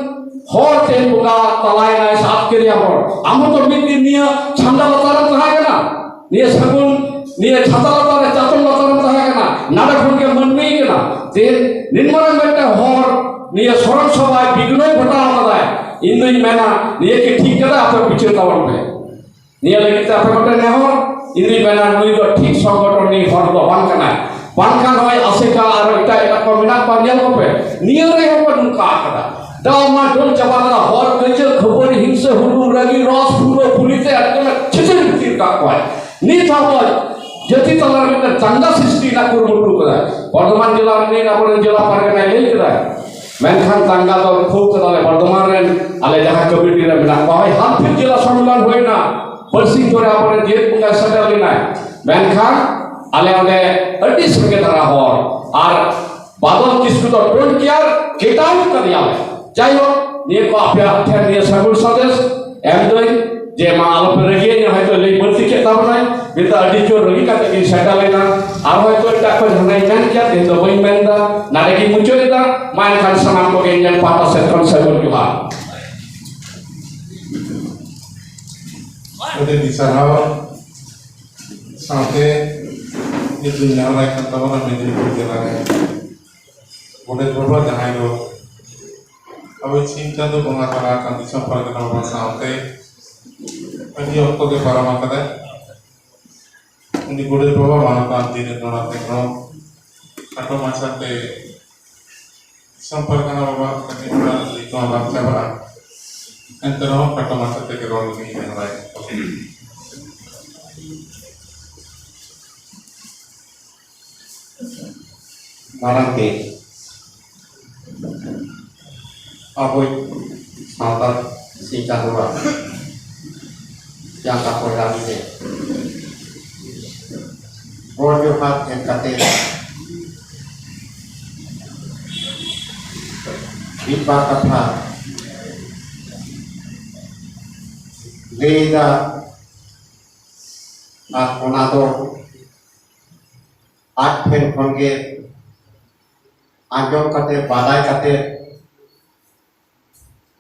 ᱦᱚᱲ ᱛᱮᱦᱮᱧ ᱵᱚᱸᱜᱟ ᱛᱟᱞᱟᱭᱮᱱᱟᱭ, ᱥᱟᱛ ᱠᱮᱨᱤᱭᱟ ᱦᱚᱲ᱾ ᱟᱢ ᱦᱚᱸᱛᱚ ᱢᱤᱫ ᱫᱤᱱ ᱱᱤᱭᱟᱹ ᱪᱷᱟᱢᱰᱟ ᱞᱟᱛᱟᱨ ᱨᱮᱢ ᱛᱟᱦᱮᱸ ᱠᱟᱱᱟ, ᱱᱤᱭᱟᱹ ᱥᱟᱹᱜᱩᱱ, ᱱᱤᱭᱟᱹ ᱪᱷᱟᱛᱟ ᱞᱟᱛᱟᱨ ᱨᱮ, ᱪᱟᱛᱚᱢ ᱞᱟᱛᱟᱨ ᱨᱮᱢ ᱛᱟᱦᱮᱸ ᱠᱟᱱᱟ, ᱱᱟᱰᱮ ᱠᱷᱚᱱ ᱜᱮ ᱢᱟᱹᱱᱢᱤ ᱠᱟᱱᱟ᱾ ᱛᱮᱦᱮᱧ ᱱᱤᱱ ᱢᱟᱨᱟᱝ ᱢᱤᱫᱴᱟᱝ ᱦᱚᱲ ᱱᱤᱭᱟᱹ ᱥᱚᱨᱚᱱ ᱥᱚᱵᱷᱟᱭ ᱵᱤᱜᱽᱱᱚᱭ ᱜᱷᱚᱴᱟᱣ ᱠᱟᱫᱟᱭ᱾ ᱤᱧ ᱫᱩᱧ ᱢᱮᱱᱟ, ᱱᱤᱭᱟᱹ ᱠᱤ ᱴᱷᱤᱠ ᱠᱟᱫᱟ? ᱟᱯᱮ ᱵᱤᱪᱟᱹᱨ ᱛᱟᱵᱚᱱ ᱯᱮ᱾ ᱱᱤᱭᱟᱹ ᱞᱟᱹᱜᱤᱫ ᱛᱮ ᱟᱯᱮ ᱠᱚᱴᱷᱮᱱ ᱱᱮᱦᱚᱨ, ᱤᱧ ᱫᱩᱧ ᱢᱮᱱᱟ, ᱱᱩᱭ ᱫᱚ ᱴᱷᱤᱠ ᱥᱚᱝᱜᱚᱴᱷᱚᱱ ᱨᱤᱱᱤᱡ ᱦᱚᱲ ᱫᱚ ᱵᱟᱝ ᱠᱟᱱᱟᱭ᱾ ᱵᱟᱝᱠᱷᱟᱱ ᱱᱚᱜᱼᱚᱭ ᱟᱥᱮᱠᱟ ᱟᱨ ᱮᱴᱟᱜ ᱮᱴᱟᱜ ᱠᱚ ᱢᱮᱱᱟᱜ ᱠᱚᱣᱟ, ᱧᱮᱞ ᱠᱚᱯᱮ, ᱱᱤᱭᱟᱹ ᱨᱮᱦᱚᱸ ᱠᱚ ᱱᱚᱝᱠᱟ ᱟᱠᱟᱫᱟ᱾ ᱫᱟᱜ ᱢᱟ ᱰᱷᱚᱞ ᱪᱟᱵᱟ ᱞᱮᱱᱟ, ᱦᱚᱲ ᱠᱟᱹᱭᱡᱟᱹ ᱠᱷᱟᱹᱯᱟᱹᱨᱤ ᱦᱤᱝᱥᱟᱹ ᱦᱩᱰᱩ ᱨᱟᱹᱜᱤ ᱨᱚᱥ ᱯᱩᱨᱟᱹ ᱯᱩᱞᱤ ᱛᱮ ᱟᱴᱠᱮ ᱪᱷᱤᱪᱤᱨ ᱵᱷᱤᱛᱤᱨ ᱠᱟᱜ ᱠᱚᱣᱟᱭ᱾ ᱱᱤᱛ ᱦᱚᱸ ᱟᱵᱚ ᱡᱟᱹᱛᱤ ᱛᱟᱞᱟ ᱨᱮ ᱢᱤᱫᱴᱟᱝ ᱪᱟᱸᱜᱟ ᱥᱨᱤᱥᱴᱤ ᱨᱮᱱᱟᱜ ᱠᱩᱨᱩᱢᱩᱴᱩ ᱠᱟᱫᱟᱭ᱾ ᱵᱚᱨᱫᱷᱚᱢᱟᱱ ᱡᱮᱞᱟ ᱨᱤᱱᱤᱡ ᱟᱵᱚᱨᱮᱱ ᱡᱮᱞᱟ ᱯᱟᱨᱜᱟᱱᱟᱭ ᱞᱟᱹᱭ ᱠᱮᱫᱟᱭ, ᱢᱮᱱᱠᱷᱟᱱ ᱫᱟᱝᱜᱟ ᱫᱚ ᱠᱷᱩᱵ ᱠᱟᱫᱟᱞᱮ ᱵᱚᱨᱫᱷᱚᱢᱟᱱ ᱨᱮᱱ ᱟᱞᱮ ᱡᱟᱦᱟᱸ ᱠᱚᱢᱤᱴᱤ ᱨᱮ ᱢᱮᱱᱟᱜ ᱠᱚᱣᱟ, ᱦᱳᱭ, ᱦᱟᱛ ᱯᱷᱤᱨ ᱡᱮᱞᱟ ᱥᱚᱢᱢᱮᱞᱚᱱ ᱦᱩᱭᱱᱟ, ᱵᱟᱹᱨᱥᱤᱧ ᱯᱚᱨᱮ ᱟᱵᱚᱨᱮᱱ ᱡᱮᱞ ᱵᱚᱸᱜᱟᱭ ᱥᱮᱴᱮᱨ ᱞᱮᱱᱟᱭ, ᱢᱮᱱᱠᱷᱟᱱ ᱟᱞᱮ ᱚᱸᱰᱮ ᱟᱹᱰᱤ ᱥᱟᱸᱜᱮ ᱫᱷᱟᱨᱟ ᱦᱚᱲ ᱟᱨ ᱵᱟᱫᱚᱞ ᱠᱤᱥᱠᱩ ᱫᱚ ᱰᱳᱱᱴ ᱠᱮᱭᱟᱨ, ᱜᱮᱴ ᱟᱣᱩᱴ ᱠᱟᱫᱮᱭᱟᱞᱮ᱾ ᱡᱟᱭᱦᱳᱠ, ᱱᱤᱭᱟᱹ ᱠᱚ ᱟᱯᱮᱭᱟᱜ ᱴᱷᱮᱱ ᱱᱤᱭᱟᱹ ᱥᱟᱹᱜᱩᱱ ᱥᱟᱸᱫᱮᱥ ᱮᱢ ᱫᱟᱹᱧ ᱡᱮ ᱢᱟ ᱟᱞᱚᱯᱮ ᱨᱟᱹᱜᱤᱭᱟᱹᱧᱟ, ᱦᱚᱭᱛᱳ ᱞᱟᱹᱭ ᱵᱟᱹᱲᱛᱤ ᱠᱮᱫ ᱛᱟᱵᱚᱱᱟᱭ, ᱱᱤᱛᱚᱜ ᱟᱹᱰᱤ ᱡᱳᱨ ᱨᱟᱹᱜᱤ ᱠᱟᱛᱮ ᱜᱤᱧ ᱥᱮᱴᱮᱨ ᱞᱮᱱᱟ᱾ ᱟᱨ ᱦᱚᱭᱛᱳ ᱮᱴᱟᱜ ᱠᱚ ᱡᱟᱦᱟᱱᱟᱜ ᱤᱧ ᱢᱮᱱ ᱠᱮᱭᱟ, ᱛᱮᱦᱮᱧ ᱫᱚ ᱵᱟᱹᱧ ᱢᱮᱱ ᱮᱫᱟ, ᱱᱚᱰᱮ ᱜᱤᱧ ᱢᱩᱪᱟᱹᱫ ᱮᱫᱟ᱾ ᱢᱟ ᱮᱱᱠᱷᱟᱱ ᱥᱟᱱᱟᱢ ᱠᱚᱜᱮ ᱤᱧᱟᱹᱜ ᱯᱟᱦᱴᱟ ᱥᱮᱫ ᱠᱷᱚᱱ ᱥᱟᱹᱜᱩᱱ ᱡᱚᱦᱟᱨ᱾ ᱟᱹᱰᱤ ᱟᱹᱰᱤ ᱥᱟᱨᱦᱟᱣ᱾ ᱥᱟᱶᱛᱮ ᱱᱤᱛ ᱫᱚ ᱱᱮᱦᱚᱨᱟᱭ ᱠᱟᱱ ᱛᱟᱵᱚᱱᱟ ᱢᱮᱫᱽᱱᱤᱯᱩᱨ ᱡᱮᱞᱟ ᱨᱮ ᱜᱚᱰᱮᱛ ᱵᱟᱵᱟ, ᱡᱟᱦᱟᱸᱭ ᱫᱚ ᱟᱵᱚ ᱥᱤᱧ ᱪᱟᱸᱫᱚ ᱵᱚᱸᱜᱟ ᱛᱟᱞᱟ ᱟᱠᱟᱱ ᱫᱤᱥᱚᱢ ᱯᱟᱨᱜᱟᱱᱟ ᱵᱟᱵᱟ ᱥᱟᱶᱛᱮ ᱟᱹᱰᱤ ᱚᱠᱛᱚ ᱜᱮ ᱯᱟᱨᱚᱢ ᱟᱠᱟᱫᱟᱭ᱾ ᱩᱱᱤ ᱜᱚᱰᱮᱛ ᱵᱟᱵᱟ ᱢᱟᱱᱚᱛᱟᱱ ᱫᱤᱱᱮ ᱱᱚᱲᱟ ᱛᱮᱠᱨᱚᱢ ᱠᱷᱟᱴᱚ ᱢᱟᱪᱷᱟᱛᱮ ᱫᱤᱥᱚᱢ ᱯᱟᱨᱜᱟᱱᱟ ᱵᱟᱵᱟ ᱠᱟᱹᱴᱤᱡ ᱚᱱᱟ ᱞᱟᱹᱭ ᱠᱚᱢᱟ ᱵᱟᱝ ᱪᱟᱵᱟᱜᱼᱟ᱾ ᱮᱱᱛᱮ ᱨᱮᱦᱚᱸ ᱠᱷᱟᱴᱚ ᱢᱟᱪᱷᱟ ᱛᱮᱜᱮ ᱨᱚᱲ ᱞᱟᱹᱜᱤᱫ ᱤᱧ ᱱᱮᱦᱚᱨᱟᱭ᱾ ᱢᱟᱲᱟᱝ ᱛᱮ ᱟᱵᱚᱭᱤᱡ ᱥᱟᱶᱛᱟ ᱥᱤᱧ ᱪᱟᱸᱫᱳᱣᱟᱜ ᱡᱟᱸᱜᱟ ᱠᱚ ᱫᱟᱵᱤ ᱨᱮ ᱜᱚᱰ ᱡᱚᱦᱟᱨ ᱮᱢ ᱠᱟᱛᱮ ᱢᱤᱫ ᱵᱟᱨ ᱠᱟᱛᱷᱟ ᱞᱟᱹᱭᱫᱟ᱾ ᱟᱨ ᱚᱱᱟ ᱫᱚ ᱟᱡ ᱴᱷᱮᱱ ᱠᱷᱚᱱ ᱜᱮ ᱟᱸᱡᱚᱢ ᱠᱟᱛᱮ, ᱵᱟᱰᱟᱭ ᱠᱟᱛᱮ,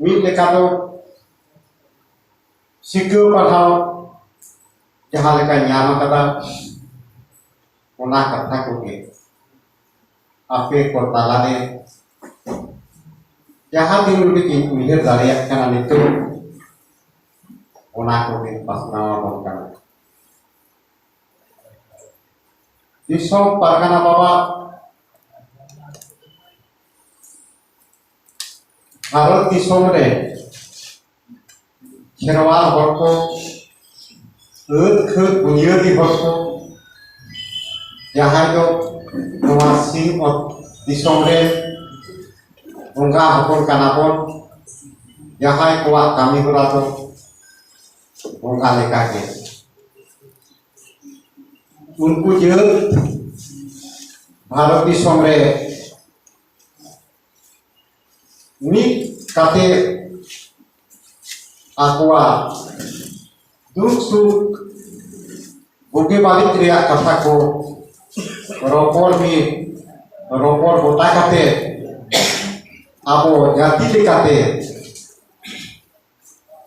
ᱢᱤᱫ ᱞᱮᱠᱟ ᱫᱚ ᱥᱤᱠᱷᱟᱹᱣ ᱯᱟᱲᱦᱟᱣ ᱡᱟᱦᱟᱸ ᱞᱮᱠᱟ ᱧᱟᱢ ᱟᱠᱟᱫᱟ, ᱚᱱᱟ ᱠᱟᱛᱷᱟ ᱠᱚᱜᱮ ᱟᱯᱮ ᱠᱚ ᱛᱟᱞᱟᱨᱮ ᱡᱟᱦᱟᱸ ᱛᱤᱱ ᱩᱰᱤᱡ ᱤᱧ ᱩᱭᱦᱟᱹᱨ ᱫᱟᱲᱮᱭᱟᱜ ᱠᱟᱱᱟ ᱱᱤᱛᱚᱜ, ᱚᱱᱟ ᱠᱚᱜᱮ ᱯᱟᱥᱱᱟᱣ ᱟᱵᱚᱱ ᱠᱟᱱᱟ᱾ ᱫᱤᱥᱚᱢ ᱯᱟᱨᱜᱟᱱᱟ ᱵᱟᱵᱟ, ᱵᱷᱟᱨᱚᱛ ᱫᱤᱥᱚᱢ ᱨᱮ ᱠᱷᱮᱨᱣᱟᱞ ᱦᱚᱲ ᱠᱚ, ᱟᱹᱫ ᱠᱷᱟᱹᱫ ᱵᱩᱱᱤᱭᱟᱹᱫᱤ ᱦᱚᱲ ᱠᱚ, ᱡᱟᱦᱟᱸᱭ ᱫᱚ ᱱᱚᱣᱟ ᱥᱤᱧ ᱚᱛ ᱫᱤᱥᱚᱢ ᱨᱮ ᱵᱚᱸᱜᱟ ᱦᱚᱯᱚᱱ ᱠᱟᱱᱟ ᱵᱚᱱ, ᱡᱟᱦᱟᱸᱭ ᱠᱚᱣᱟᱜ ᱠᱟᱹᱢᱤ ᱦᱚᱨᱟ ᱫᱚ ᱵᱚᱸᱜᱟ ᱞᱮᱠᱟᱜᱮ᱾ ᱩᱱᱠᱩ ᱡᱟᱹᱛ ᱵᱷᱟᱨᱚᱛ ᱫᱤᱥᱚᱢ ᱨᱮ ᱢᱤᱫ ᱠᱟᱛᱮ ᱟᱠᱚᱣᱟᱜ ᱫᱩᱠ ᱥᱩᱠ, ᱵᱩᱜᱤ ᱵᱟᱹᱲᱤᱡ ᱨᱮᱭᱟᱜ ᱠᱟᱛᱷᱟ ᱠᱚ ᱨᱚᱯᱚᱲ ᱢᱤᱫ, ᱨᱚᱯᱚᱲ ᱜᱚᱴᱟ ᱠᱟᱛᱮ ᱟᱵᱚ ᱡᱟᱹᱛᱤ ᱞᱮᱠᱟᱛᱮ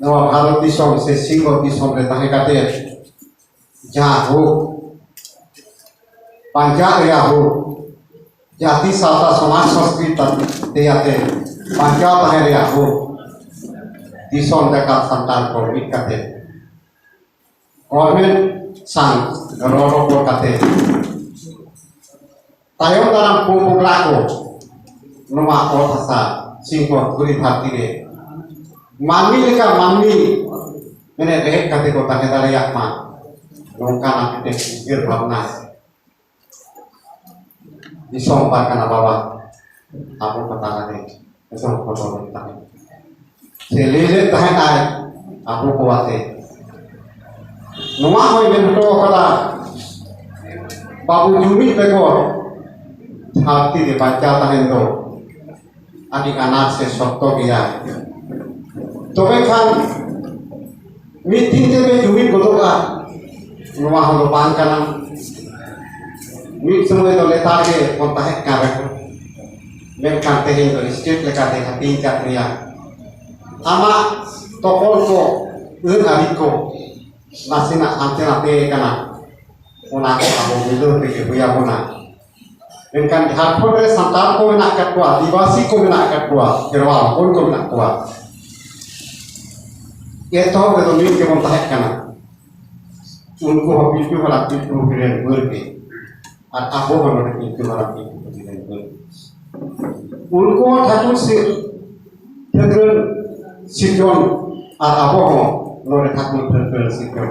ᱱᱚᱣᱟ ᱵᱷᱟᱨᱚᱛ ᱫᱤᱥᱚᱢ ᱥᱮ ᱥᱤᱧᱚᱛ ᱫᱤᱥᱚᱢ ᱨᱮ ᱛᱟᱦᱮᱸ ᱠᱟᱛᱮ ᱡᱟᱦᱟᱸ ᱦᱚᱠ, ᱵᱟᱧᱪᱟᱜ ᱨᱮᱭᱟᱜ ᱦᱚᱠ, ᱡᱟᱹᱛᱤ ᱥᱟᱶᱛᱟ ᱥᱚᱢᱟᱡᱽ ᱥᱚᱸᱥᱠᱨᱤᱛᱤ ᱛᱮᱭᱟᱛᱮ ᱵᱟᱧᱪᱟᱣ ᱛᱟᱦᱮᱸ ᱨᱮᱭᱟᱜ ᱦᱚᱠ, ᱫᱤᱥᱚᱢ ᱡᱟᱠᱟᱛ ᱥᱟᱱᱛᱟᱲ ᱠᱚ ᱢᱤᱫ ᱠᱟᱛᱮ ᱜᱚᱵᱷᱚᱨᱱᱢᱮᱱᱴ ᱥᱟᱶ ᱨᱚᱲ ᱨᱚᱯᱚᱲ ᱠᱟᱛᱮ ᱛᱟᱭᱚᱢ ᱫᱟᱨᱟᱢ ᱯᱚᱼᱯᱚᱜᱽᱲᱟ ᱠᱚ ᱱᱚᱣᱟ ᱚᱛ ᱦᱟᱥᱟ ᱥᱤᱧᱚᱛ ᱫᱷᱩᱲᱤ ᱫᱷᱟᱹᱨᱛᱤ ᱨᱮ ᱢᱟᱹᱱᱢᱤ ᱞᱮᱠᱟ ᱢᱟᱹᱱᱢᱤ ᱢᱟᱱᱮ ᱨᱮᱦᱮᱫ ᱠᱟᱛᱮ ᱠᱚ ᱛᱟᱦᱮᱸ ᱫᱟᱲᱮᱭᱟᱜ ᱢᱟ, ᱱᱚᱝᱠᱟᱱᱟᱜ ᱢᱤᱫᱴᱮᱱ ᱩᱭᱦᱟᱹᱨ ᱵᱷᱟᱵᱽᱱᱟ ᱫᱤᱥᱚᱢ ᱯᱟᱨᱜᱟᱱᱟ ᱵᱟᱵᱟ ᱟᱵᱚ ᱠᱚ ᱛᱟᱞᱟᱨᱮ ᱮᱛᱚᱦᱚᱵ ᱦᱚᱴᱚ ᱞᱮᱫ ᱛᱟᱦᱮᱸᱫ᱾ ᱥᱮ ᱞᱟᱹᱭ ᱞᱮᱫ ᱛᱟᱦᱮᱸᱫ ᱟᱭ ᱟᱵᱚ ᱠᱚ ᱟᱛᱮ᱾ ᱱᱚᱣᱟ ᱦᱚᱸᱭ ᱢᱮᱱ ᱦᱚᱴᱚ ᱟᱠᱟᱫᱟ, ᱵᱟᱵᱩ ᱡᱩᱢᱤᱫ ᱵᱮᱜᱚᱨ ᱫᱷᱟᱹᱨᱛᱤ ᱨᱮ ᱵᱟᱧᱪᱟᱣ ᱛᱟᱦᱮᱱ ᱫᱚ ᱟᱹᱰᱤ ᱟᱱᱟᱴ ᱥᱮ ᱥᱚᱠᱛᱚ ᱜᱮᱭᱟ᱾ ᱛᱚᱵᱮ ᱠᱷᱟᱱ ᱢᱤᱫ ᱫᱤᱱ ᱛᱮ ᱡᱩᱢᱤᱫ ᱜᱚᱫᱚᱜᱼᱟ, ᱱᱚᱣᱟ ᱦᱚᱸ ᱫᱚ ᱵᱟᱝ ᱠᱟᱱᱟ᱾ ᱢᱤᱫ ᱥᱚᱢᱚᱭ ᱫᱚ ᱞᱮᱛᱟᱲ ᱜᱮ ᱵᱚᱱ ᱛᱟᱦᱮᱸ ᱠᱟᱱ ᱨᱮᱦᱚᱸ, ᱢᱮᱱᱠᱷᱟᱱ ᱛᱮᱦᱮᱧ ᱫᱚ ᱥᱴᱮᱴ ᱞᱮᱠᱟᱛᱮ ᱦᱟᱹᱴᱤᱧ ᱠᱟᱫ ᱢᱮᱭᱟ᱾ ᱟᱢᱟᱜ ᱛᱚᱯᱚᱞ ᱠᱚ, ᱟᱹᱱ ᱟᱹᱨᱤ ᱠᱚ ᱱᱟᱥᱮᱱᱟᱜ ᱦᱟᱱᱛᱮ ᱱᱟᱛᱮ ᱠᱟᱱᱟ, ᱚᱱᱟ ᱠᱚ ᱟᱵᱚ ᱢᱤᱞᱟᱹᱣ ᱛᱮᱜᱮ ᱦᱩᱭ ᱟᱵᱚᱱᱟ᱾ ᱢᱮᱱᱠᱷᱟᱱ ᱡᱷᱟᱲᱠᱷᱚᱸᱰ ᱨᱮ ᱥᱟᱱᱛᱟᱲ ᱠᱚ ᱢᱮᱱᱟᱜ ᱟᱠᱟᱫ ᱠᱚᱣᱟ, ᱟᱹᱫᱤᱵᱟᱹᱥᱤ ᱠᱚ ᱢᱮᱱᱟᱜ ᱟᱠᱟᱫ ᱠᱚᱣᱟ, ᱠᱷᱮᱨᱣᱟᱞ ᱦᱚᱯᱚᱱ ᱠᱚ ᱢᱮᱱᱟᱜ ᱠᱚᱣᱟ᱾ ᱮᱛᱚᱦᱚᱵ ᱨᱮᱫᱚ ᱢᱤᱫ ᱜᱮᱵᱚᱱ ᱛᱟᱦᱮᱸ ᱠᱟᱱᱟ᱾ ᱩᱱᱠᱩ ᱦᱚᱸ ᱯᱤᱞᱪᱩ ᱦᱟᱲᱟᱢ ᱯᱤᱞᱪᱩ ᱵᱩᱲᱦᱤ ᱨᱮᱱ ᱵᱟᱹᱨ ᱜᱮ᱾ ᱟᱨ ᱟᱵᱚ ᱦᱚᱸ ᱱᱚᱰᱮ ᱯᱤᱞᱪᱩ ᱦᱟᱲᱟᱢ ᱯᱤᱞᱪᱩ ᱵᱩᱲᱦᱤ ᱨᱮᱱ ᱠᱟᱹᱢᱤ᱾ ᱩᱱᱠᱩ ᱦᱚᱸ ᱴᱷᱟᱹᱠᱩᱨ ᱥᱤ-, ᱴᱷᱟᱹᱠᱨᱟᱹᱱ ᱥᱤᱨᱡᱚᱱ, ᱟᱨ ᱟᱵᱚ ᱦᱚᱸ ᱱᱚᱰᱮ ᱴᱷᱟᱹᱠᱩᱨ ᱴᱷᱟᱹᱠᱨᱟᱹᱱ ᱥᱤᱨᱡᱚᱱ᱾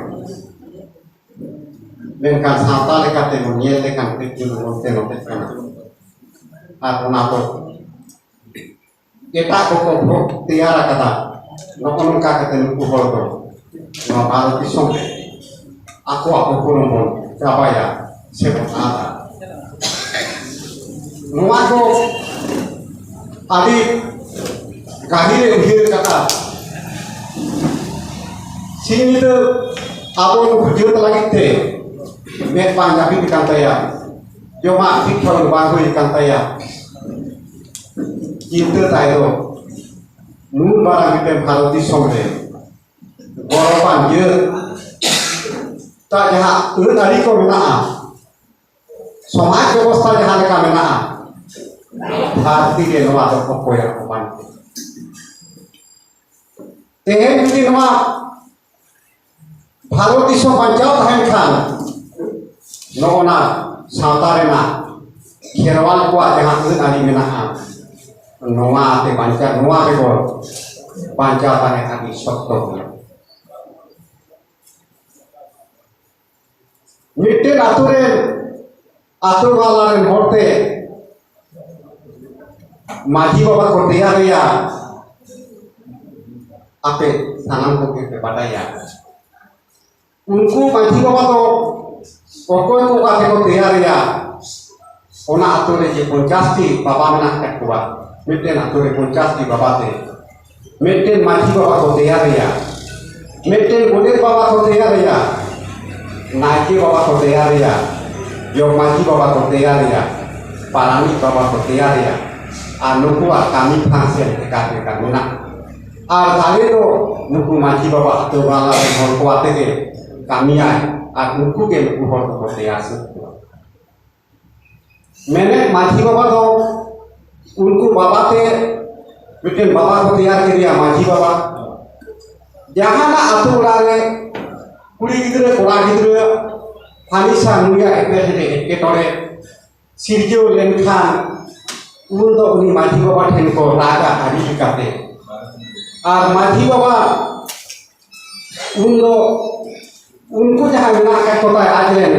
ᱢᱮᱱᱠᱷᱟᱱ ᱥᱟᱶᱛᱟ ᱞᱮᱠᱟᱛᱮ ᱵᱚᱱ ᱧᱮᱞ ᱞᱮᱠᱷᱟᱱ ᱠᱟᱹᱡ ᱪᱩᱞᱩᱝ ᱚᱱᱛᱮ ᱱᱚᱛᱮᱜ ᱠᱟᱱᱟ᱾ ᱟᱨ ᱚᱱᱟ ᱫᱚ ᱮᱴᱟᱜ ᱠᱚᱠᱚ ᱵᱷᱳᱜᱽ ᱛᱮᱭᱟᱨ ᱟᱠᱟᱫᱟ᱾ ᱱᱚᱜᱼᱚ ᱱᱚᱝᱠᱟ ᱠᱟᱛᱮ ᱱᱩᱠᱩ ᱦᱚᱲ ᱫᱚ ᱱᱚᱣᱟ ᱵᱷᱟᱨᱚᱛ ᱫᱤᱥᱚᱢ ᱨᱮ ᱟᱠᱚᱣᱟᱜ ᱩᱯᱨᱩᱢ ᱵᱚᱱ ᱪᱟᱵᱟᱭᱟ ᱥᱮ ᱵᱚᱱ ᱟᱫᱟ᱾ ᱱᱚᱣᱟ ᱠᱚ ᱟᱹᱰᱤ ᱜᱟᱹᱦᱤᱨᱮ ᱩᱭᱦᱟᱹᱨ ᱠᱟᱫᱟ᱾ ᱥᱤᱧ ᱧᱤᱫᱟᱹ ᱟᱵᱚ ᱱᱩᱠᱩ ᱡᱟᱹᱛ ᱞᱟᱹᱜᱤᱫ ᱛᱮ ᱢᱮᱫ ᱵᱟᱝ ᱡᱟᱹᱯᱤᱫ ᱠᱟᱱ ᱛᱟᱭᱟ, ᱡᱚᱢᱟᱜ ᱴᱷᱤᱠ ᱴᱷᱟᱠ ᱵᱟᱝ ᱦᱩᱭ ᱠᱟᱱ ᱛᱟᱭᱟ᱾ ᱪᱤᱱᱛᱟᱹ ᱛᱟᱭ ᱫᱚ ᱱᱩᱱ ᱢᱟᱨᱟᱝ ᱢᱤᱫᱴᱮᱱ ᱵᱷᱟᱨᱚᱛ ᱫᱤᱥᱚᱢ ᱨᱮ ᱜᱚᱨᱚᱵᱟᱱ ᱡᱟᱹᱛ ᱛᱟ ᱡᱟᱦᱟᱸ ᱟᱹᱱ ᱟᱹᱨᱤ ᱠᱚ ᱢᱮᱱᱟᱜᱼᱟ, ᱥᱚᱢᱟᱡᱽ ᱵᱮᱵᱚᱥᱛᱷᱟ ᱡᱟᱦᱟᱸ ᱞᱮᱠᱟ ᱢᱮᱱᱟᱜᱼᱟ, ᱫᱷᱟᱹᱨᱛᱤ ᱨᱮ ᱱᱚᱣᱟ ᱫᱚ ᱚᱠᱚᱭᱟᱜ ᱦᱚᱸ ᱵᱟᱝ᱾ ᱛᱮᱦᱮᱧ ᱡᱩᱫᱤ ᱱᱚᱣᱟ ᱵᱷᱟᱨᱚᱛ ᱫᱤᱥᱚᱢ ᱵᱟᱧᱪᱟᱣ ᱛᱟᱦᱮᱱ ᱠᱷᱟᱱ, ᱱᱚᱜᱼᱚ ᱱᱟ ᱥᱟᱶᱛᱟ ᱨᱮᱱᱟᱜ ᱠᱷᱮᱨᱣᱟᱞ ᱠᱚᱣᱟᱜ ᱡᱟᱦᱟᱸ ᱟᱹᱱ ᱟᱹᱨᱤ ᱢᱮᱱᱟᱜᱼᱟ, ᱱᱚᱣᱟ ᱛᱮ ᱵᱟᱧᱪᱟᱣ, ᱱᱚᱣᱟ ᱵᱮᱜᱚᱨ ᱵᱟᱧᱪᱟᱣ ᱛᱟᱦᱮᱸ ᱟᱹᱰᱤ ᱥᱚᱠᱛᱚ ᱜᱮᱭᱟ᱾ ᱢᱤᱫᱴᱮᱱ ᱟᱛᱳ ᱨᱮᱱ, ᱟᱛᱳ ᱵᱟᱞᱟ ᱨᱮᱱ ᱦᱚᱲ ᱛᱮ ᱢᱟᱹᱡᱷᱤ ᱵᱟᱵᱟ ᱠᱚ ᱛᱮᱭᱟᱨᱮᱭᱟ, ᱟᱯᱮ ᱥᱟᱱᱟᱢ ᱠᱚᱜᱮ ᱯᱮ ᱵᱟᱰᱟᱭᱟ᱾ ᱩᱱᱠᱩ ᱢᱟᱹᱡᱷᱤ ᱵᱟᱵᱟ ᱫᱚ ᱚᱠᱚᱭ ᱠᱚ ᱚᱠᱟ ᱛᱮᱠᱚ ᱛᱮᱭᱟᱨᱮᱭᱟ? ᱚᱱᱟ ᱟᱛᱳ ᱨᱮ ᱡᱮ ᱯᱚᱧᱪᱟᱥ ᱴᱤ ᱵᱟᱵᱟ ᱢᱮᱱᱟᱜ ᱟᱠᱟᱫ ᱠᱚᱣᱟ, ᱢᱤᱫᱴᱮᱱ ᱟᱛᱳ ᱨᱮ ᱯᱚᱧᱪᱟᱥ ᱴᱤ ᱵᱟᱵᱟ ᱛᱮ ᱢᱤᱫᱴᱮᱱ ᱢᱟᱹᱡᱷᱤ ᱵᱟᱵᱟ ᱠᱚ ᱛᱮᱭᱟᱨᱮᱭᱟ, ᱢᱤᱫᱴᱮᱱ ᱜᱚᱰᱮᱛ ᱵᱟᱵᱟ ᱠᱚ ᱛᱮᱭᱟᱨᱮᱭᱟ, ᱱᱟᱭᱠᱮ ᱵᱟᱵᱟ ᱠᱚ ᱛᱮᱭᱟᱨᱮᱭᱟ, ᱡᱚᱜᱽ ᱢᱟᱹᱡᱷᱤ ᱵᱟᱵᱟ ᱠᱚ ᱛᱮᱭᱟᱨᱮᱭᱟ, ᱯᱟᱨᱟᱱᱤᱠ ᱵᱟᱵᱟ ᱠᱚ ᱛᱮᱭᱟᱨᱮᱭᱟ᱾ ᱟᱨ ᱱᱩᱠᱩᱣᱟᱜ ᱠᱟᱹᱢᱤ ᱯᱷᱟᱱᱥᱮᱱ ᱵᱷᱮᱜᱟᱨ ᱵᱷᱮᱜᱟᱨ ᱢᱮᱱᱟᱜᱼᱟ᱾ ᱟᱨ ᱫᱟᱲᱮ ᱫᱚ ᱱᱩᱠᱩ ᱢᱟᱹᱡᱷᱤ ᱵᱟᱵᱟ, ᱟᱛᱳ ᱵᱟᱞᱟ ᱨᱮᱱ ᱦᱚᱲ ᱠᱚ ᱟᱛᱮ ᱜᱮ ᱠᱟᱹᱢᱤᱭᱟᱭ᱾ ᱟᱨ ᱩᱱᱠᱩ ᱜᱮ ᱱᱩᱠᱩ ᱦᱚᱲ ᱫᱚᱠᱚ ᱛᱮᱭᱟᱨ ᱥᱟᱹᱛ ᱠᱚᱣᱟ᱾ ᱢᱮᱱᱮᱫ ᱢᱟᱹᱡᱷᱤ ᱵᱟᱵᱟ ᱫᱚ ᱩᱱᱠᱩ ᱵᱟᱵᱟ ᱛᱮ ᱢᱤᱫᱴᱮᱱ ᱵᱟᱵᱟ ᱠᱚ ᱛᱮᱭᱟᱨ ᱠᱮᱫᱮᱭᱟ, ᱢᱟᱹᱡᱷᱤ ᱵᱟᱵᱟ᱾ ᱡᱟᱦᱟᱱᱟᱜ ᱟᱛᱳ ᱚᱲᱟᱜ ᱨᱮ ᱠᱩᱲᱤ ᱜᱤᱫᱽᱨᱟᱹ, ᱠᱚᱲᱟ ᱜᱤᱫᱽᱨᱟᱹ, ᱦᱟᱢᱮᱥᱟ ᱱᱩᱭᱟᱜ ᱮᱯᱮᱨᱦᱮᱸᱰᱮᱡ ᱮᱴᱠᱮᱴᱚᱬᱮ ᱥᱤᱨᱡᱟᱹᱣ ᱞᱮᱱᱠᱷᱟᱱ, ᱩᱱ ᱫᱚ ᱩᱱᱤ ᱢᱟᱹᱡᱷᱤ ᱵᱟᱵᱟ ᱴᱷᱮᱱ ᱠᱚ ᱨᱟᱜᱟ ᱟᱹᱰᱤ ᱞᱮᱠᱟᱛᱮ᱾ ᱟᱨ ᱢᱟᱹᱡᱷᱤ ᱵᱟᱵᱟ ᱩᱱ ᱫᱚ ᱩᱱᱠᱩ ᱡᱟᱦᱟᱸ ᱢᱮᱱᱟᱜ ᱟᱠᱟᱫ ᱠᱚ ᱛᱟᱭ ᱟᱡ ᱨᱮᱱ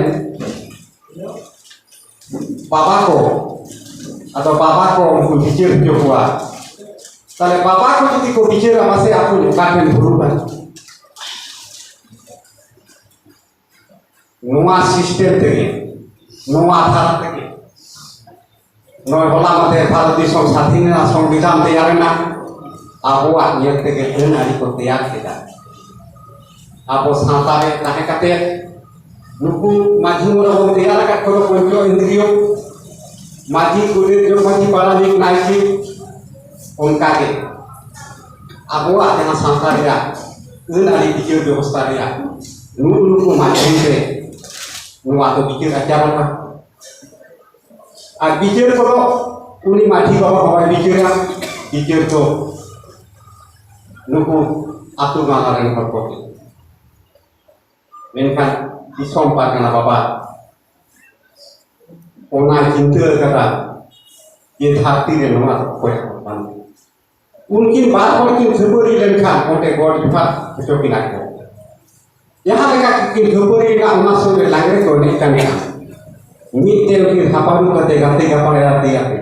ᱵᱟᱵᱟ ᱠᱚ, ᱟᱫᱚ ᱵᱟᱵᱟ ᱠᱚ ᱩᱱᱠᱩ ᱵᱤᱪᱟᱹᱨ ᱦᱚᱪᱚ ᱠᱚᱣᱟ᱾ ᱛᱟᱦᱞᱮ ᱵᱟᱵᱟ ᱠᱚ ᱡᱩᱫᱤ ᱠᱚ ᱵᱤᱪᱟᱹᱨᱟ, ᱢᱟᱥᱮ ᱟᱵᱚ ᱚᱠᱟ ᱴᱷᱮᱱ ᱵᱷᱩᱞ ᱢᱮᱱᱟᱜᱼᱟ? ᱱᱚᱣᱟ ᱥᱤᱥᱴᱮᱢ ᱛᱮᱜᱮ, ᱱᱚᱣᱟ ᱫᱷᱟᱨᱟ ᱛᱮᱜᱮ, ᱱᱚᱜᱼᱚᱭ ᱦᱚᱞᱟ ᱢᱟᱫᱷᱮᱨ ᱵᱷᱟᱨᱚᱛ ᱫᱤᱥᱚᱢ ᱥᱟᱫᱷᱤᱱ ᱮᱱᱟ, ᱥᱚᱝᱵᱤᱫᱷᱟᱱ ᱛᱮᱭᱟᱨ ᱮᱱᱟ, ᱟᱵᱚᱣᱟᱜ ᱧᱮᱞ ᱛᱮᱜᱮ ᱟᱹᱱ ᱟᱹᱨᱤ ᱠᱚ ᱛᱮᱭᱟᱨ ᱠᱮᱫᱟ᱾ ᱟᱵᱚ ᱥᱟᱶᱛᱟ ᱨᱮ ᱛᱟᱦᱮᱸ ᱠᱟᱛᱮ ᱱᱩᱠᱩ ᱢᱟᱹᱡᱷᱤ ᱢᱚᱬᱮ ᱵᱚᱱ ᱛᱮᱭᱟᱨ ᱟᱠᱟᱫ ᱠᱚᱫᱚ ᱯᱚᱧᱪᱚ ᱤᱱᱫᱨᱤᱭᱚ, ᱢᱟᱹᱡᱷᱤ, ᱜᱚᱰᱮᱛ, ᱡᱚᱜᱽ ᱢᱟᱹᱡᱷᱤ, ᱯᱟᱨᱟᱱᱤᱠ, ᱱᱟᱭᱠᱮ, ᱚᱱᱠᱟᱜᱮ ᱟᱵᱚᱣᱟᱜ ᱡᱟᱦᱟᱸ ᱥᱟᱶᱛᱟ ᱨᱮᱭᱟᱜ ᱟᱹᱱ ᱟᱹᱨᱤ ᱵᱤᱪᱟᱹᱨ ᱵᱮᱵᱚᱥᱛᱷᱟ ᱨᱮᱭᱟᱜ ᱱᱩᱜᱩ ᱱᱩᱠᱩ ᱢᱟᱫᱽᱫᱷᱚᱢ ᱛᱮ ᱱᱚᱣᱟ ᱫᱚ ᱵᱤᱪᱟᱹᱨ ᱟᱪᱟᱨᱚᱜᱼᱟ᱾ ᱟᱨ ᱵᱤᱪᱟᱹᱨ ᱠᱚᱫᱚ ᱩᱱᱤ ᱢᱟᱹᱡᱷᱤ ᱵᱟᱵᱟ ᱦᱚᱸ ᱵᱟᱭ ᱵᱤᱪᱟᱹᱨᱟ, ᱵᱤᱪᱟᱹᱨ ᱫᱚ ᱱᱩᱠᱩ ᱟᱹᱛᱩ ᱜᱟᱶᱛᱟ ᱨᱮᱱ ᱦᱚᱲ ᱠᱚᱜᱮ᱾ ᱢᱮᱱᱠᱷᱟᱱ ᱫᱤᱥᱚᱢ ᱯᱟᱨᱜᱟᱱᱟ ᱵᱟᱵᱟ ᱚᱱᱟ ᱪᱤᱱᱛᱟᱹ ᱟᱠᱟᱫᱟ ᱡᱮ ᱫᱷᱟᱹᱨᱛᱤ ᱨᱮ ᱱᱚᱣᱟ ᱫᱚ ᱚᱠᱚᱭᱟᱜ ᱦᱚᱸ ᱵᱟᱝ᱾ ᱩᱱᱠᱤᱱ ᱵᱟᱨ ᱦᱚᱲ ᱠᱤᱱ ᱠᱷᱟᱹᱯᱟᱹᱨᱤ ᱞᱮᱱᱠᱷᱟᱱ ᱚᱸᱰᱮ ᱜᱚᱰ ᱡᱚᱦᱟᱨ ᱦᱚᱪᱚ ᱠᱤᱱᱟ ᱠᱚ᱾ ᱡᱟᱦᱟᱸ ᱞᱮᱠᱟ ᱠᱤᱱ ᱠᱷᱟᱹᱯᱟᱹᱨᱤ ᱞᱮᱱᱟ, ᱚᱱᱟ ᱥᱩᱨ ᱨᱮ ᱞᱟᱜᱽᱲᱮ ᱠᱚ ᱮᱱᱮᱡ ᱠᱟᱱ ᱛᱟᱦᱮᱸᱫ᱾ ᱢᱤᱫ ᱛᱮ ᱩᱱᱠᱤᱱ ᱦᱟᱯᱟᱰᱩ ᱠᱟᱛᱮ ᱜᱟᱛᱮ ᱜᱟᱯᱟᱲᱮ ᱟᱛᱮ ᱟᱛᱮ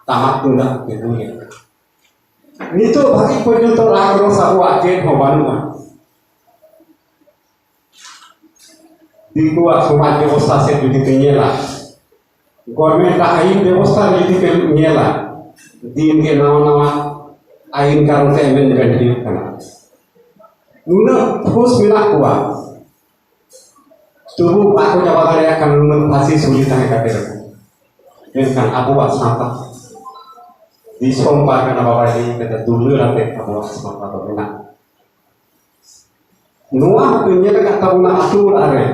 ᱴᱟᱢᱟᱠ ᱛᱩᱢᱫᱟᱜ ᱠᱤᱱ ᱨᱩᱭᱟ᱾ ᱱᱤᱛᱚᱜ ᱫᱷᱟᱹᱵᱤᱡ ᱯᱚᱨᱡᱚᱱᱛᱚ ᱨᱟᱜᱽ ᱨᱚᱥ ᱟᱵᱚᱣᱟᱜ ᱪᱮᱫ ᱦᱚᱸ ᱵᱟᱹᱱᱩᱜᱼᱟ᱾ ᱫᱤᱠᱩᱣᱟᱜ ᱥᱚᱢᱟᱡᱽ ᱵᱮᱵᱚᱥᱛᱷᱟ ᱥᱮᱫ ᱡᱩᱫᱤ ᱯᱮ ᱧᱮᱞᱟ, ᱜᱚᱨᱢᱮᱱᱴ ᱟᱜ ᱟᱹᱭᱤᱱ ᱵᱮᱵᱚᱥᱛᱷᱟ ᱨᱮ ᱡᱩᱫᱤ ᱯᱮ ᱧᱮᱞᱟ, ᱫᱤᱱ ᱜᱮ ᱱᱟᱣᱟ ᱱᱟᱣᱟ ᱟᱹᱭᱤᱱ ᱠᱟᱨᱚᱱ ᱛᱮ ᱮᱢᱮᱱᱰᱢᱮᱱᱴ ᱦᱩᱭᱩᱜ ᱠᱟᱱᱟ᱾ ᱱᱩᱱᱟᱹᱜ ᱯᱷᱳᱨᱥ ᱢᱮᱱᱟᱜ ᱠᱚᱣᱟ, ᱛᱚᱵᱩ ᱵᱟᱠᱚ ᱪᱟᱵᱟ ᱫᱟᱲᱮᱭᱟᱜ ᱠᱟᱱᱟ, ᱱᱩᱱᱟᱹᱜ ᱯᱷᱟᱹᱥᱤ ᱥᱩᱞᱤ ᱛᱟᱦᱮᱸ ᱠᱟᱛᱮ ᱨᱮᱦᱚᱸ᱾ ᱢᱮᱱᱠᱷᱟᱱ ᱟᱵᱚᱣᱟᱜ ᱥᱟᱶᱛᱟ, ᱫᱤᱥᱚᱢ ᱯᱟᱨᱜᱟᱱᱟ ᱵᱟᱵᱟᱭ ᱞᱟᱹᱭ ᱠᱟᱫᱟ, ᱫᱩᱞᱟᱹᱲ ᱟᱛᱮ ᱟᱵᱚᱣᱟᱜ ᱥᱟᱶᱛᱟ ᱫᱚ ᱢᱮᱱᱟᱜᱼᱟ᱾ ᱱᱚᱣᱟ ᱦᱚᱸᱯᱮ ᱧᱮᱞ ᱟᱠᱟᱫ ᱛᱟᱵᱚᱱᱟ ᱟᱹᱛᱩ ᱚᱲᱟᱜ ᱨᱮ,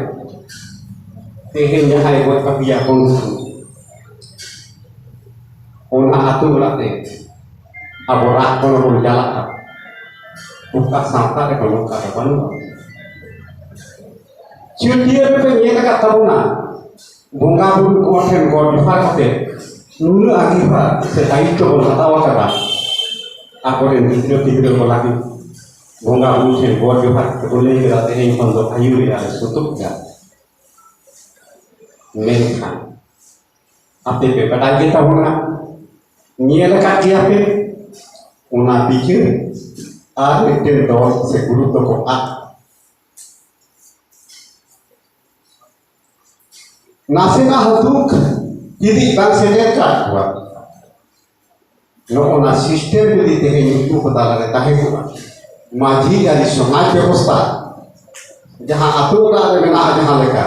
ᱛᱮᱦᱮᱧ ᱡᱟᱦᱟᱸᱭ ᱜᱚᱡ ᱠᱟᱯᱮᱭᱟ ᱵᱚᱱᱫᱷᱩ, ᱚᱱᱟ ᱟᱹᱛᱩ ᱚᱲᱟᱜ ᱨᱮ ᱟᱵᱚ ᱨᱟᱜ ᱠᱚ ᱵᱚᱱ ᱪᱟᱞᱟᱜᱼᱟ᱾ ᱚᱠᱟ ᱥᱟᱶᱛᱟ ᱨᱮ ᱱᱚᱝᱠᱟ ᱫᱚ ᱵᱟᱹᱱᱩᱜᱼᱟ᱾ ᱪᱷᱟᱹᱴᱭᱟᱹᱨ ᱨᱮᱯᱮ ᱧᱮᱞ ᱟᱠᱟᱫ ᱛᱟᱵᱚᱱᱟ, ᱵᱚᱸᱜᱟ ᱵᱩᱨᱩ ᱠᱚ ᱴᱷᱮᱱ ᱜᱚᱰ ᱡᱚᱦᱟᱨ ᱠᱟᱛᱮ ᱱᱩᱱᱟᱹᱜ ᱟᱸᱜᱤᱵᱷᱟᱨ ᱥᱮ ᱫᱟᱭᱤᱛᱛᱚ ᱵᱚᱱ ᱦᱟᱛᱟᱣ ᱟᱠᱟᱫᱟ᱾ ᱟᱠᱚᱨᱮᱱ ᱜᱤᱫᱽᱨᱟᱹ ᱯᱤᱫᱽᱨᱟᱹ ᱠᱚ ᱞᱟᱹᱜᱤᱫ ᱵᱚᱸᱜᱟ ᱵᱩᱨᱩ ᱴᱷᱮᱱ ᱜᱚᱰ ᱡᱚᱦᱟᱨ ᱠᱟᱛᱮ ᱠᱚ ᱞᱟᱹᱭ ᱠᱮᱫᱟ, "ᱛᱮᱦᱮᱧ ᱠᱷᱚᱱ ᱫᱚ ᱟᱭᱩᱨ ᱨᱮᱭᱟᱜ ᱞᱮ ᱥᱩᱛᱩᱜ ᱜᱮᱭᱟ᱾" ᱢᱮᱱᱠᱷᱟᱱ ᱟᱯᱮ ᱯᱮ ᱵᱟᱰᱟᱭ ᱜᱮ ᱛᱟᱵᱚᱱᱟ, ᱧᱮᱞ ᱟᱠᱟᱫ ᱜᱮᱭᱟ ᱯᱮ, ᱚᱱᱟ ᱵᱤᱪᱟᱹᱨ ᱟᱨ ᱢᱤᱫᱴᱮᱱ ᱫᱚᱞ ᱥᱮ ᱜᱩᱨᱩᱯ ᱫᱚᱠᱚ ᱟᱫ᱾ ᱱᱟᱥᱮᱱᱟᱜ ᱦᱚᱸ ᱫᱩᱠ ᱡᱩᱫᱤ ᱵᱟᱝ ᱥᱮᱴᱮᱨ ᱠᱟᱜ ᱠᱚᱣᱟ, ᱱᱚᱜᱼᱚ ᱱᱟ ᱥᱤᱥᱴᱮᱢ ᱡᱩᱫᱤ ᱛᱮᱦᱮᱧ ᱩᱱᱠᱩ ᱠᱚ ᱛᱟᱞᱟᱨᱮ ᱛᱟᱦᱮᱸ ᱠᱚᱜᱼᱟ, ᱢᱟᱹᱡᱷᱤ ᱟᱹᱨᱤ ᱥᱚᱢᱟᱡᱽ ᱵᱮᱵᱚᱥᱛᱷᱟ ᱡᱟᱦᱟᱸ ᱟᱹᱛᱩ ᱚᱲᱟᱜ ᱨᱮ ᱢᱮᱱᱟᱜᱼᱟ ᱡᱟᱦᱟᱸ ᱞᱮᱠᱟ,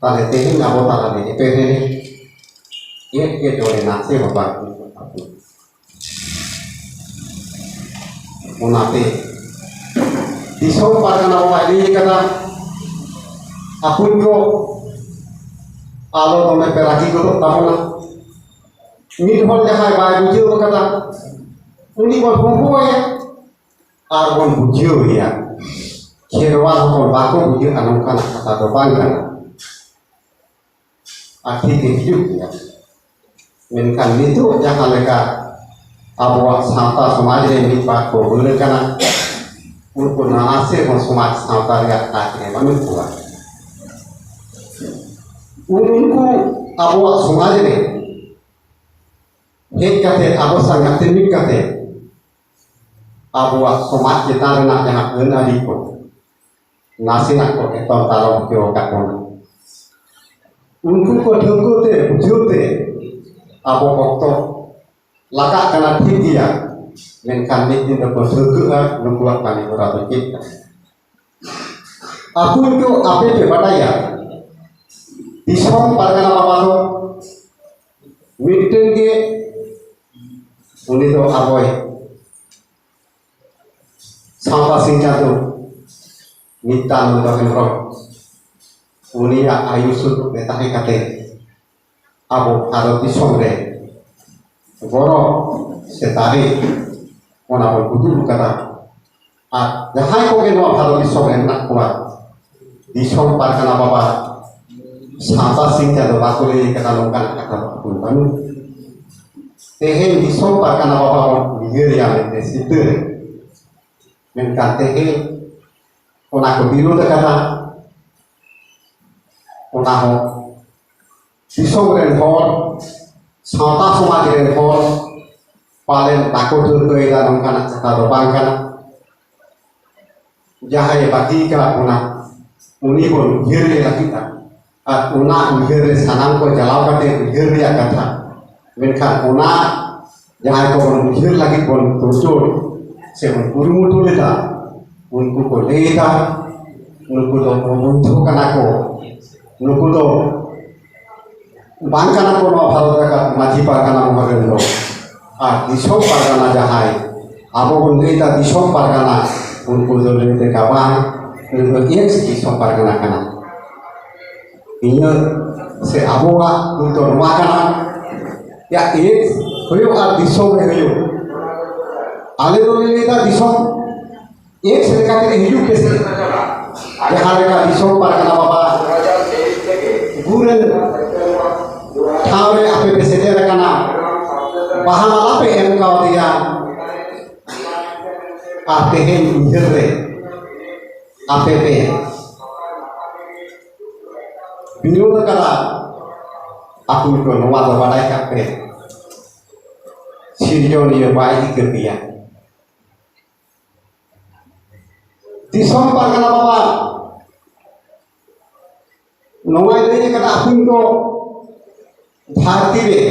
ᱛᱟᱦᱞᱮ ᱛᱮᱦᱮᱧ ᱟᱵᱚ ᱛᱟᱞᱟᱨᱮ ᱮᱯᱮᱨᱦᱮᱸᱰᱮ ᱮᱴᱠᱮᱴᱚᱬᱮ ᱱᱟᱥᱮ ᱦᱚᱸ ᱵᱟᱝ ᱦᱩᱭ ᱠᱚᱜ ᱛᱟᱵᱚᱱᱟ᱾ ᱚᱱᱟᱛᱮ ᱫᱤᱥᱚᱢ ᱯᱟᱨᱜᱟᱱᱟ ᱵᱟᱵᱟᱭ ᱞᱟᱹᱭ ᱠᱟᱫᱟ, ᱟᱹᱯᱩᱧ ᱠᱚ ᱟᱞᱚ ᱫᱚᱢᱮ ᱯᱮ ᱨᱟᱹᱜᱤ ᱜᱚᱫᱚᱜ ᱛᱟᱵᱚᱱᱟ᱾ ᱢᱤᱫ ᱦᱚᱲ ᱡᱟᱦᱟᱸᱭ ᱵᱟᱭ ᱵᱩᱡᱷᱟᱹᱣ ᱠᱟᱫᱟ, ᱩᱱᱤ ᱵᱚᱱ ᱦᱚᱦᱚᱣᱟᱭᱟ ᱟᱨ ᱵᱚᱱ ᱵᱩᱡᱷᱟᱹᱣ ᱮᱭᱟ᱾ ᱠᱷᱮᱨᱣᱟᱞ ᱦᱚᱯᱚᱱ ᱵᱟᱠᱚ ᱵᱩᱡᱷᱟᱹᱜᱼᱟ, ᱱᱚᱝᱠᱟᱱᱟᱜ ᱠᱟᱛᱷᱟ ᱫᱚ ᱵᱟᱝ ᱠᱟᱱᱟ᱾ ᱟᱨ ᱴᱷᱤᱠ ᱜᱮ ᱦᱤᱡᱩᱜ ᱜᱮᱭᱟ᱾ ᱢᱮᱱᱠᱷᱟᱱ ᱱᱤᱛᱚᱜ ᱡᱟᱦᱟᱸ ᱞᱮᱠᱟ ᱟᱵᱚᱣᱟᱜ ᱥᱟᱶᱛᱟ ᱥᱚᱢᱟᱡᱽ ᱨᱮ ᱢᱤᱫ ᱵᱟᱨ ᱠᱚ ᱨᱩᱣᱟᱹᱲ ᱠᱟᱱᱟ, ᱩᱱᱠᱩ ᱱᱟᱥᱮ ᱦᱚᱸ ᱥᱚᱢᱟᱡᱽ ᱥᱟᱶᱛᱟ ᱨᱮᱭᱟᱜ ᱛᱟᱠ ᱨᱮ ᱵᱟᱹᱱᱩᱜ ᱠᱚᱣᱟ᱾ ᱩᱱᱠᱩ ᱟᱵᱚᱣᱟᱜ ᱥᱚᱢᱟᱡᱽ ᱨᱮ ᱦᱮᱡ ᱠᱟᱛᱮ ᱟᱵᱚ ᱥᱟᱶ ᱜᱟᱛᱮ ᱢᱤᱫ ᱠᱟᱛᱮ ᱟᱵᱚᱣᱟᱜ ᱥᱚᱢᱟᱡᱽ ᱪᱮᱛᱟᱱ ᱨᱮᱱᱟᱜ ᱡᱟᱦᱟᱸ ᱟᱹᱱ ᱟᱹᱨᱤ ᱠᱚ ᱱᱟᱥᱮᱱᱟᱜ ᱠᱚ ᱮᱛᱚᱢ ᱫᱟᱨᱟᱢ ᱦᱚᱪᱚ ᱟᱠᱟᱫ ᱵᱚᱱᱟ᱾ ᱩᱱᱠᱩ ᱠᱚ ᱴᱷᱟᱹᱣᱠᱟᱹ ᱛᱮ, ᱵᱩᱡᱷᱟᱹᱣ ᱛᱮ ᱟᱵᱚ ᱚᱠᱛᱚ ᱞᱟᱜᱟᱜ ᱠᱟᱱᱟ, ᱴᱷᱤᱠ ᱜᱮᱭᱟ, ᱢᱮᱱᱠᱷᱟᱱ ᱢᱤᱫ ᱫᱤᱱ ᱫᱚᱠᱚ ᱴᱷᱟᱹᱣᱠᱟᱹᱜᱼᱟ ᱱᱩᱠᱩᱣᱟᱜ ᱠᱟᱹᱢᱤ ᱦᱚᱨᱟ ᱫᱚ ᱪᱮᱫ ᱠᱟᱱᱟ᱾ ᱟᱹᱯᱩᱧ ᱠᱚ ᱟᱯᱮ ᱯᱮ ᱵᱟᱰᱟᱭᱟ, ᱫᱤᱥᱚᱢ ᱯᱟᱨᱜᱟᱱᱟ ᱵᱟᱵᱟ ᱫᱚ ᱢᱤᱫᱴᱮᱱ ᱜᱮ, ᱩᱱᱤ ᱫᱚ ᱟᱵᱚᱭ ᱥᱟᱶᱛᱟ ᱥᱤᱧ ᱪᱟᱸᱫᱳ ᱱᱤᱛᱟᱱᱚᱱᱫᱚ ᱦᱮᱢᱵᱨᱚᱢ, ᱩᱱᱤᱭᱟᱜ ᱟᱭᱩ ᱥᱩᱛᱩᱜ ᱨᱮ ᱛᱟᱦᱮᱸ ᱠᱟᱛᱮ ᱟᱵᱚ ᱵᱷᱟᱨᱚᱛ ᱫᱤᱥᱚᱢ ᱨᱮ ᱜᱚᱨᱚᱵ ᱥᱮ ᱫᱟᱲᱮ ᱚᱱᱟ ᱵᱚᱱ ᱩᱫᱩᱜ ᱠᱟᱫᱟ᱾ ᱟᱨ ᱡᱟᱦᱟᱸᱭ ᱠᱚᱜᱮ ᱱᱚᱣᱟ ᱵᱷᱟᱨᱚᱛ ᱫᱤᱥᱚᱢ ᱨᱮ ᱢᱮᱱᱟᱜ ᱠᱚᱣᱟ, ᱫᱤᱥᱚᱢ ᱯᱟᱨᱜᱟᱱᱟ ᱵᱟᱵᱟ ᱥᱟᱶᱛᱟ ᱥᱤᱧ ᱪᱟᱸᱫᱚ ᱵᱟᱠᱚ ᱞᱟᱹᱭ ᱠᱟᱫᱟ, ᱱᱚᱝᱠᱟᱱᱟᱜ ᱠᱟᱛᱷᱟ ᱫᱚ ᱵᱟᱹᱱᱩᱜ᱾ ᱛᱮᱦᱮᱧ ᱫᱤᱥᱚᱢ ᱯᱟᱨᱜᱟᱱᱟ ᱵᱟᱵᱟ ᱵᱚᱱ ᱩᱭᱦᱟᱹᱨᱮᱭᱟ ᱢᱮᱱᱛᱮ ᱥᱤᱛᱟᱹ ᱨᱮ, ᱢᱮᱱᱠᱷᱟᱱ ᱛᱮᱦᱮᱧ ᱚᱱᱟ ᱠᱚ ᱵᱤᱨᱳᱫ ᱟᱠᱟᱫᱟ᱾ ᱚᱱᱟ ᱦᱚᱸ ᱫᱤᱥᱚᱢ ᱨᱮᱱ ᱦᱚᱲ, ᱥᱟᱶᱛᱟ ᱥᱚᱢᱟᱡᱽ ᱨᱮᱱ ᱦᱚᱲ ᱯᱟᱞᱮᱱ ᱵᱟᱠᱚ ᱴᱷᱟᱹᱣᱠᱟᱹᱭᱮᱫᱟ, ᱱᱚᱝᱠᱟᱱᱟᱜ ᱠᱟᱛᱷᱟ ᱫᱚ ᱵᱟᱝ ᱠᱟᱱᱟ᱾ ᱡᱟᱦᱟᱸᱭᱮ ᱵᱟᱹᱜᱤ ᱠᱟᱜ ᱵᱚᱱᱟ, ᱩᱱᱤ ᱵᱚᱱ ᱩᱭᱦᱟᱹᱨ ᱮ ᱞᱟᱹᱜᱤᱫᱼᱟ᱾ ᱟᱨ ᱚᱱᱟ ᱩᱭᱦᱟᱹᱨ ᱨᱮ ᱥᱟᱱᱟᱢ ᱠᱚ ᱪᱟᱞᱟᱣ ᱠᱟᱛᱮ ᱩᱭᱦᱟᱹᱨ ᱨᱮᱭᱟᱜ ᱠᱟᱛᱷᱟ, ᱢᱮᱱᱠᱷᱟᱱ ᱚᱱᱟ ᱡᱟᱦᱟᱸᱭ ᱠᱚᱵᱚᱱ ᱩᱭᱦᱟᱹᱨ ᱞᱟᱹᱜᱤᱫ ᱵᱚᱱ ᱛᱩᱨᱡᱳᱲ ᱥᱮ ᱵᱚᱱ ᱠᱩᱨᱩᱢᱩᱴᱩ ᱞᱮᱫᱟ, ᱩᱱᱠᱩ ᱠᱚ ᱞᱟᱹᱭ ᱮᱫᱟ, ᱱᱩᱠᱩ ᱫᱚ ᱚᱵᱳᱭᱫᱷᱚ ᱠᱟᱱᱟ ᱠᱚ, ᱱᱩᱠᱩ ᱫᱚ ᱵᱟᱝ ᱠᱟᱱᱟ ᱠᱚ ᱱᱚᱣᱟ ᱵᱷᱟᱨᱚᱛ ᱨᱮᱱᱟᱜ ᱢᱟᱹᱡᱷᱤ ᱯᱟᱨᱜᱟᱱᱟ ᱢᱚᱦᱚᱞ ᱨᱮᱱ ᱫᱚ᱾ ᱟᱨ ᱫᱤᱥᱚᱢ ᱯᱟᱨᱜᱟᱱᱟ ᱡᱟᱦᱟᱸᱭ ᱟᱵᱚ ᱵᱚᱱ ᱞᱟᱹᱭ ᱮᱫᱟ ᱫᱤᱥᱚᱢ ᱯᱟᱨᱜᱟᱱᱟ, ᱩᱱᱠᱩ ᱫᱚ ᱞᱟᱹᱭ ᱛᱮ ᱵᱟᱝ, ᱩᱱᱠᱩ ᱫᱚ ᱮᱠᱥ ᱫᱤᱥᱚᱢ ᱯᱟᱨᱜᱟᱱᱟ ᱠᱟᱱᱟ᱾ ᱤᱧᱟᱹᱜ ᱥᱮ ᱟᱵᱚᱣᱟᱜ ᱫᱩᱠ ᱫᱚ ᱱᱚᱣᱟ ᱠᱟᱱᱟ, ᱭᱟ ᱮᱠᱥ ᱦᱩᱭᱩᱜ ᱟᱨ ᱫᱤᱥᱚᱢ ᱨᱮ ᱦᱩᱭᱩᱜ, ᱟᱞᱮ ᱫᱚᱞᱮ ᱞᱟᱹᱭ ᱮᱫᱟ ᱫᱤᱥᱚᱢ ᱮᱠᱥ ᱞᱮᱠᱟᱛᱮ ᱦᱤᱡᱩᱜ ᱯᱮᱥᱮ᱾ ᱡᱟᱦᱟᱸ ᱞᱮᱠᱟ ᱫᱤᱥᱚᱢ ᱯᱟᱨᱜᱟᱱᱟ ᱵᱟᱵᱟ ᱜᱩᱨ ᱨᱮᱱ ᱴᱷᱟᱶ ᱨᱮ ᱟᱯᱮ ᱯᱮ ᱥᱮᱴᱮᱨ ᱟᱠᱟᱱᱟ, ᱵᱟᱦᱟ ᱢᱟᱞᱟ ᱯᱮ ᱮᱢ ᱠᱟᱣᱫᱮᱭᱟ, ᱟᱨ ᱛᱮᱦᱮᱧ ᱩᱭᱦᱟᱹᱨ ᱨᱮ ᱟᱯᱮ ᱯᱮ ᱵᱤᱨᱳᱫ ᱟᱠᱟᱫᱟ᱾ ᱟᱹᱛᱩ ᱠᱚ ᱱᱚᱣᱟ ᱫᱚ ᱵᱟᱰᱟᱭ ᱠᱟᱜ ᱯᱮ, ᱥᱤᱨᱡᱚᱱᱤᱭᱟᱹ ᱵᱟᱭ ᱤᱠᱟᱹ ᱯᱮᱭᱟ᱾ ᱫᱤᱥᱚᱢ ᱯᱟᱨᱜᱟᱱᱟ ᱵᱟᱵᱟ ᱱᱚᱣᱟᱭ ᱞᱟᱹᱭ ᱠᱟᱫᱟ, ᱟᱹᱯᱤᱞ ᱠᱚ ᱫᱷᱟᱹᱨᱛᱤ ᱨᱮ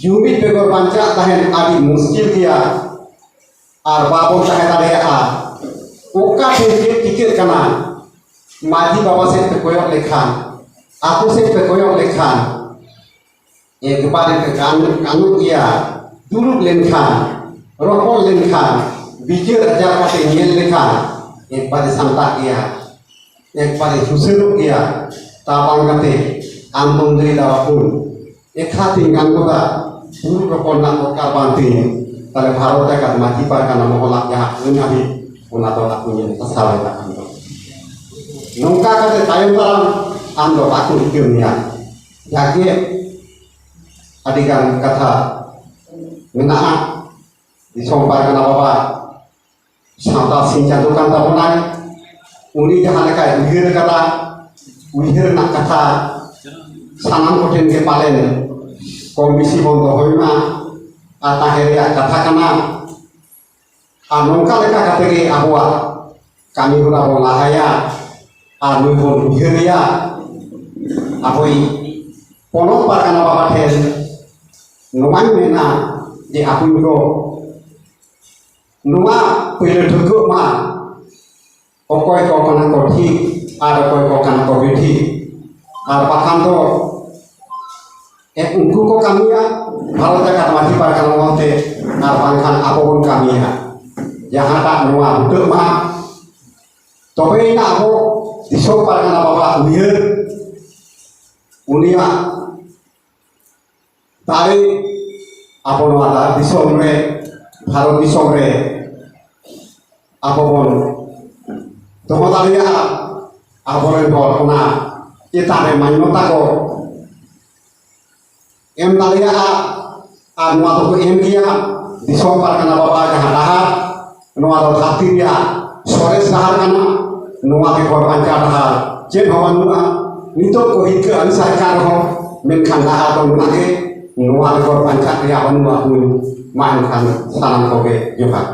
ᱡᱩᱢᱤᱫ ᱵᱮᱜᱚᱨ ᱵᱟᱧᱪᱟᱜ ᱛᱟᱦᱮᱱ ᱟᱹᱰᱤ ᱢᱩᱥᱠᱤᱞ ᱜᱮᱭᱟ ᱟᱨ ᱵᱟᱵᱚᱱ ᱛᱟᱦᱮᱸ ᱫᱟᱲᱮᱭᱟᱜᱼᱟ᱾ ᱚᱠᱟ ᱴᱷᱮᱱ ᱪᱮᱫ ᱪᱤᱠᱟᱹᱜ ᱠᱟᱱᱟ, ᱢᱟᱹᱡᱷᱤ ᱵᱟᱵᱟ ᱥᱮᱫ ᱯᱮ ᱠᱚᱭᱚᱜ ᱞᱮᱠᱷᱟᱱ, ᱟᱹᱛᱩ ᱥᱮᱫ ᱯᱮ ᱠᱚᱭᱚᱜ ᱞᱮᱠᱷᱟᱱ, ᱮᱠᱵᱟᱨᱮ ᱯᱮ ᱜᱟᱱ, ᱜᱟᱱᱚᱜ ᱜᱮᱭᱟ᱾ ᱫᱩᱲᱩᱵ ᱞᱮᱱᱠᱷᱟᱱ, ᱨᱚᱯᱚᱲ ᱞᱮᱱᱠᱷᱟᱱ, ᱵᱤᱪᱟᱹᱨ ᱟᱪᱟᱨ ᱠᱟᱛᱮ ᱧᱮᱞ ᱞᱮᱠᱷᱟᱱ, ᱮᱠᱵᱟᱨᱮ ᱥᱟᱢᱴᱟᱜ ᱜᱮᱭᱟ, ᱮᱠᱵᱟᱨᱮ ᱥᱩᱥᱟᱹᱨᱚᱜ ᱜᱮᱭᱟ᱾ ᱛᱟ ᱵᱟᱝ ᱠᱟᱛᱮ ᱟᱢ ᱫᱚᱢ ᱞᱟᱹᱭ ᱫᱟ ᱵᱟᱹᱵᱩ, ᱮᱠᱷᱟ ᱛᱤᱧ ᱜᱟᱱ ᱜᱚᱫᱟ, ᱫᱩᱲᱩᱵ ᱨᱚᱯᱚᱲ ᱨᱮᱱᱟᱜ ᱫᱚᱨᱠᱟᱨ ᱵᱟᱝ ᱛᱤᱧ᱾ ᱛᱟᱦᱞᱮ ᱵᱷᱟᱨᱚᱛ ᱡᱟᱠᱟᱛ ᱢᱟᱹᱡᱷᱤ ᱯᱟᱨᱜᱟᱱᱟ ᱢᱚᱦᱚᱞᱟᱜ ᱡᱟᱦᱟᱸ ᱟᱹᱱ ᱟᱹᱨᱤ, ᱚᱱᱟ ᱫᱚ ᱟᱹᱛᱩ ᱧᱮᱞ ᱥᱟᱥᱟᱣ ᱨᱮᱱᱟᱜ ᱠᱟᱱ ᱫᱚ᱾ ᱱᱚᱝᱠᱟ ᱠᱟᱛᱮ ᱛᱟᱭᱚᱢ ᱫᱟᱨᱟᱢ ᱟᱢ ᱫᱚ ᱵᱟᱠᱚ ᱤᱠᱟᱹ ᱢᱮᱭᱟ᱾ ᱡᱟᱜᱮ ᱟᱹᱰᱤ ᱜᱟᱱ ᱠᱟᱛᱷᱟ ᱢᱮᱱᱟᱜᱼᱟ᱾ ᱫᱤᱥᱚᱢ ᱯᱟᱨᱜᱟᱱᱟ ᱵᱟᱵᱟ ᱥᱟᱶᱛᱟ ᱥᱤᱧ ᱪᱟᱸᱫᱳ ᱠᱟᱱ ᱛᱟᱵᱚᱱᱟᱭ᱾ ᱩᱱᱤ ᱡᱟᱦᱟᱸ ᱞᱮᱠᱟᱭ ᱩᱭᱦᱟᱹᱨ ᱟᱠᱟᱫᱟ, ᱩᱭᱦᱟᱹᱨ ᱨᱮᱱᱟᱜ ᱠᱟᱛᱷᱟ ᱥᱟᱱᱟᱢ ᱠᱚᱴᱷᱮᱱ ᱜᱮ ᱯᱟᱞᱮᱱ ᱠᱚᱢ ᱵᱮᱥᱤ ᱵᱚᱱ ᱫᱚᱦᱚᱭ ᱢᱟ᱾ ᱟᱨ ᱛᱟᱦᱮᱸ ᱨᱮᱭᱟᱜ ᱠᱟᱛᱷᱟ ᱠᱟᱱᱟ᱾ ᱟᱨ ᱱᱚᱝᱠᱟ ᱞᱮᱠᱟ ᱠᱟᱛᱮ ᱜᱮ ᱟᱵᱚᱣᱟᱜ ᱠᱟᱹᱢᱤ ᱦᱚᱨᱟ ᱵᱚᱱ ᱞᱟᱦᱟᱭᱟ᱾ ᱟᱨ ᱱᱩᱭ ᱵᱚᱱ ᱩᱭᱦᱟᱹᱨᱮᱭᱟ᱾ ᱟᱵᱚᱭᱤᱡ ᱯᱚᱱᱚᱛ ᱯᱟᱨᱜᱟᱱᱟ ᱵᱟᱵᱟ ᱴᱷᱮᱱ ᱱᱚᱣᱟᱧ ᱢᱮᱱᱟ ᱡᱮ ᱟᱵᱚ ᱠᱚ ᱱᱚᱣᱟ ᱯᱳᱭᱞᱳ ᱴᱷᱟᱹᱣᱠᱟᱹᱜ ᱢᱟ, ᱚᱠᱚᱭ ᱠᱚ ᱠᱟᱱᱟ ᱠᱚ ᱴᱷᱤᱠ ᱟᱨ ᱚᱠᱚᱭ ᱠᱚ ᱠᱟᱱᱟ ᱠᱚ ᱵᱮᱴᱷᱤᱠ᱾ ᱟᱨ ᱵᱟᱠᱷᱟᱱ ᱫᱚ ᱮ, ᱩᱱᱠᱩ ᱠᱚ ᱠᱟᱹᱢᱤᱭᱟ ᱵᱷᱟᱨᱚᱛ ᱡᱟᱠᱟᱛ ᱢᱟᱹᱡᱷᱤ ᱯᱟᱨᱜᱟᱱᱟ ᱢᱚᱦᱚᱞ ᱛᱮ, ᱟᱨ ᱵᱟᱝᱠᱷᱟᱱ ᱟᱵᱚ ᱵᱚᱱ ᱠᱟᱹᱢᱤᱭᱟ᱾ ᱡᱟᱦᱟᱸᱴᱟᱜ ᱱᱚᱣᱟ ᱵᱩᱴᱟᱹᱜ ᱢᱟ, ᱛᱚᱵᱮᱭᱮᱱᱟ ᱟᱵᱚ ᱫᱤᱥᱚᱢ ᱯᱟᱨᱜᱟᱱᱟ ᱵᱟᱵᱟᱣᱟᱜ ᱩᱭᱦᱟᱹᱨ, ᱩᱱᱤᱭᱟᱜ ᱫᱟᱲᱮ ᱟᱵᱚ ᱱᱚᱣᱟ ᱫᱟ-, ᱫᱤᱥᱚᱢ ᱨᱮ, ᱵᱷᱟᱨᱚᱛ ᱫᱤᱥᱚᱢ ᱨᱮ ᱟᱵᱚ ᱵᱚᱱ ᱫᱚᱦᱚ ᱫᱟᱲᱮᱭᱟᱜᱼᱟ᱾ ᱟᱵᱚᱨᱮᱱ ᱦᱚᱲ ᱚᱱᱟ ᱪᱮᱛᱟᱱ ᱨᱮ ᱢᱟᱱᱱᱚᱛᱟ ᱠᱚ ᱮᱢ ᱫᱟᱲᱮᱭᱟᱜᱼᱟ᱾ ᱟᱨ ᱱᱚᱣᱟ ᱫᱚᱠᱚ ᱮᱢ ᱜᱮᱭᱟ᱾ ᱫᱤᱥᱚᱢ ᱯᱟᱨᱜᱟᱱᱟ ᱵᱟᱵᱟ ᱡᱟᱦᱟᱸ ᱰᱟᱦᱟᱨ, ᱱᱚᱣᱟ ᱫᱚ ᱫᱷᱟᱹᱨᱛᱤ ᱨᱮᱭᱟᱜ ᱥᱚᱨᱮᱥ ᱰᱟᱦᱟᱨ ᱠᱟᱱᱟ᱾ ᱱᱚᱣᱟ ᱜᱮ ᱦᱚᱨ ᱵᱟᱧᱪᱟᱣ ᱰᱟᱦᱟᱨ, ᱪᱮᱫ ᱦᱚᱸ ᱵᱟᱹᱱᱩᱜᱼᱟ᱾ ᱱᱤᱛᱚᱜ ᱠᱚ ᱦᱤᱨᱠᱟᱹ ᱟᱹᱲᱤᱥᱟᱜ ᱠᱟᱱ ᱨᱮᱦᱚᱸ, ᱢᱮᱱᱠᱷᱟᱱ ᱰᱟᱦᱟᱨ ᱫᱚ ᱱᱚᱣᱟ ᱜᱮ᱾ ᱱᱚᱣᱟ ᱵᱮᱜᱚᱨ ᱵᱟᱧᱪᱟᱜ ᱨᱮᱭᱟᱜ ᱵᱟᱹᱱᱩᱜᱼᱟ ᱠᱩᱧ᱾ ᱢᱟ ᱮᱱᱠᱷᱟᱱ ᱥᱟᱱᱟᱢ ᱠᱚᱜᱮ ᱡᱚᱦᱟᱨ᱾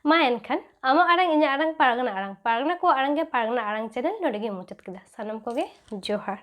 ᱢᱟ ᱮᱱᱠᱷᱟᱱ ᱟᱢᱟᱜ ᱟᱲᱟᱝ ᱤᱧᱟᱹᱜ ᱟᱲᱟᱝ ᱯᱟᱨᱜᱟᱱᱟ ᱟᱲᱟᱝ, ᱯᱟᱨᱜᱟᱱᱟ ᱠᱚᱣᱟᱜ ᱟᱲᱟᱝ ᱜᱮ ᱯᱟᱨᱜᱟᱱᱟ ᱟᱲᱟᱝ ᱪᱮᱱᱮᱞ ᱱᱚᱰᱮ ᱜᱮ ᱢᱩᱪᱟᱹᱫ ᱠᱮᱫᱟ᱾ ᱥᱟᱱᱟᱢ ᱠᱚᱜᱮ ᱡᱚᱦᱟᱨ᱾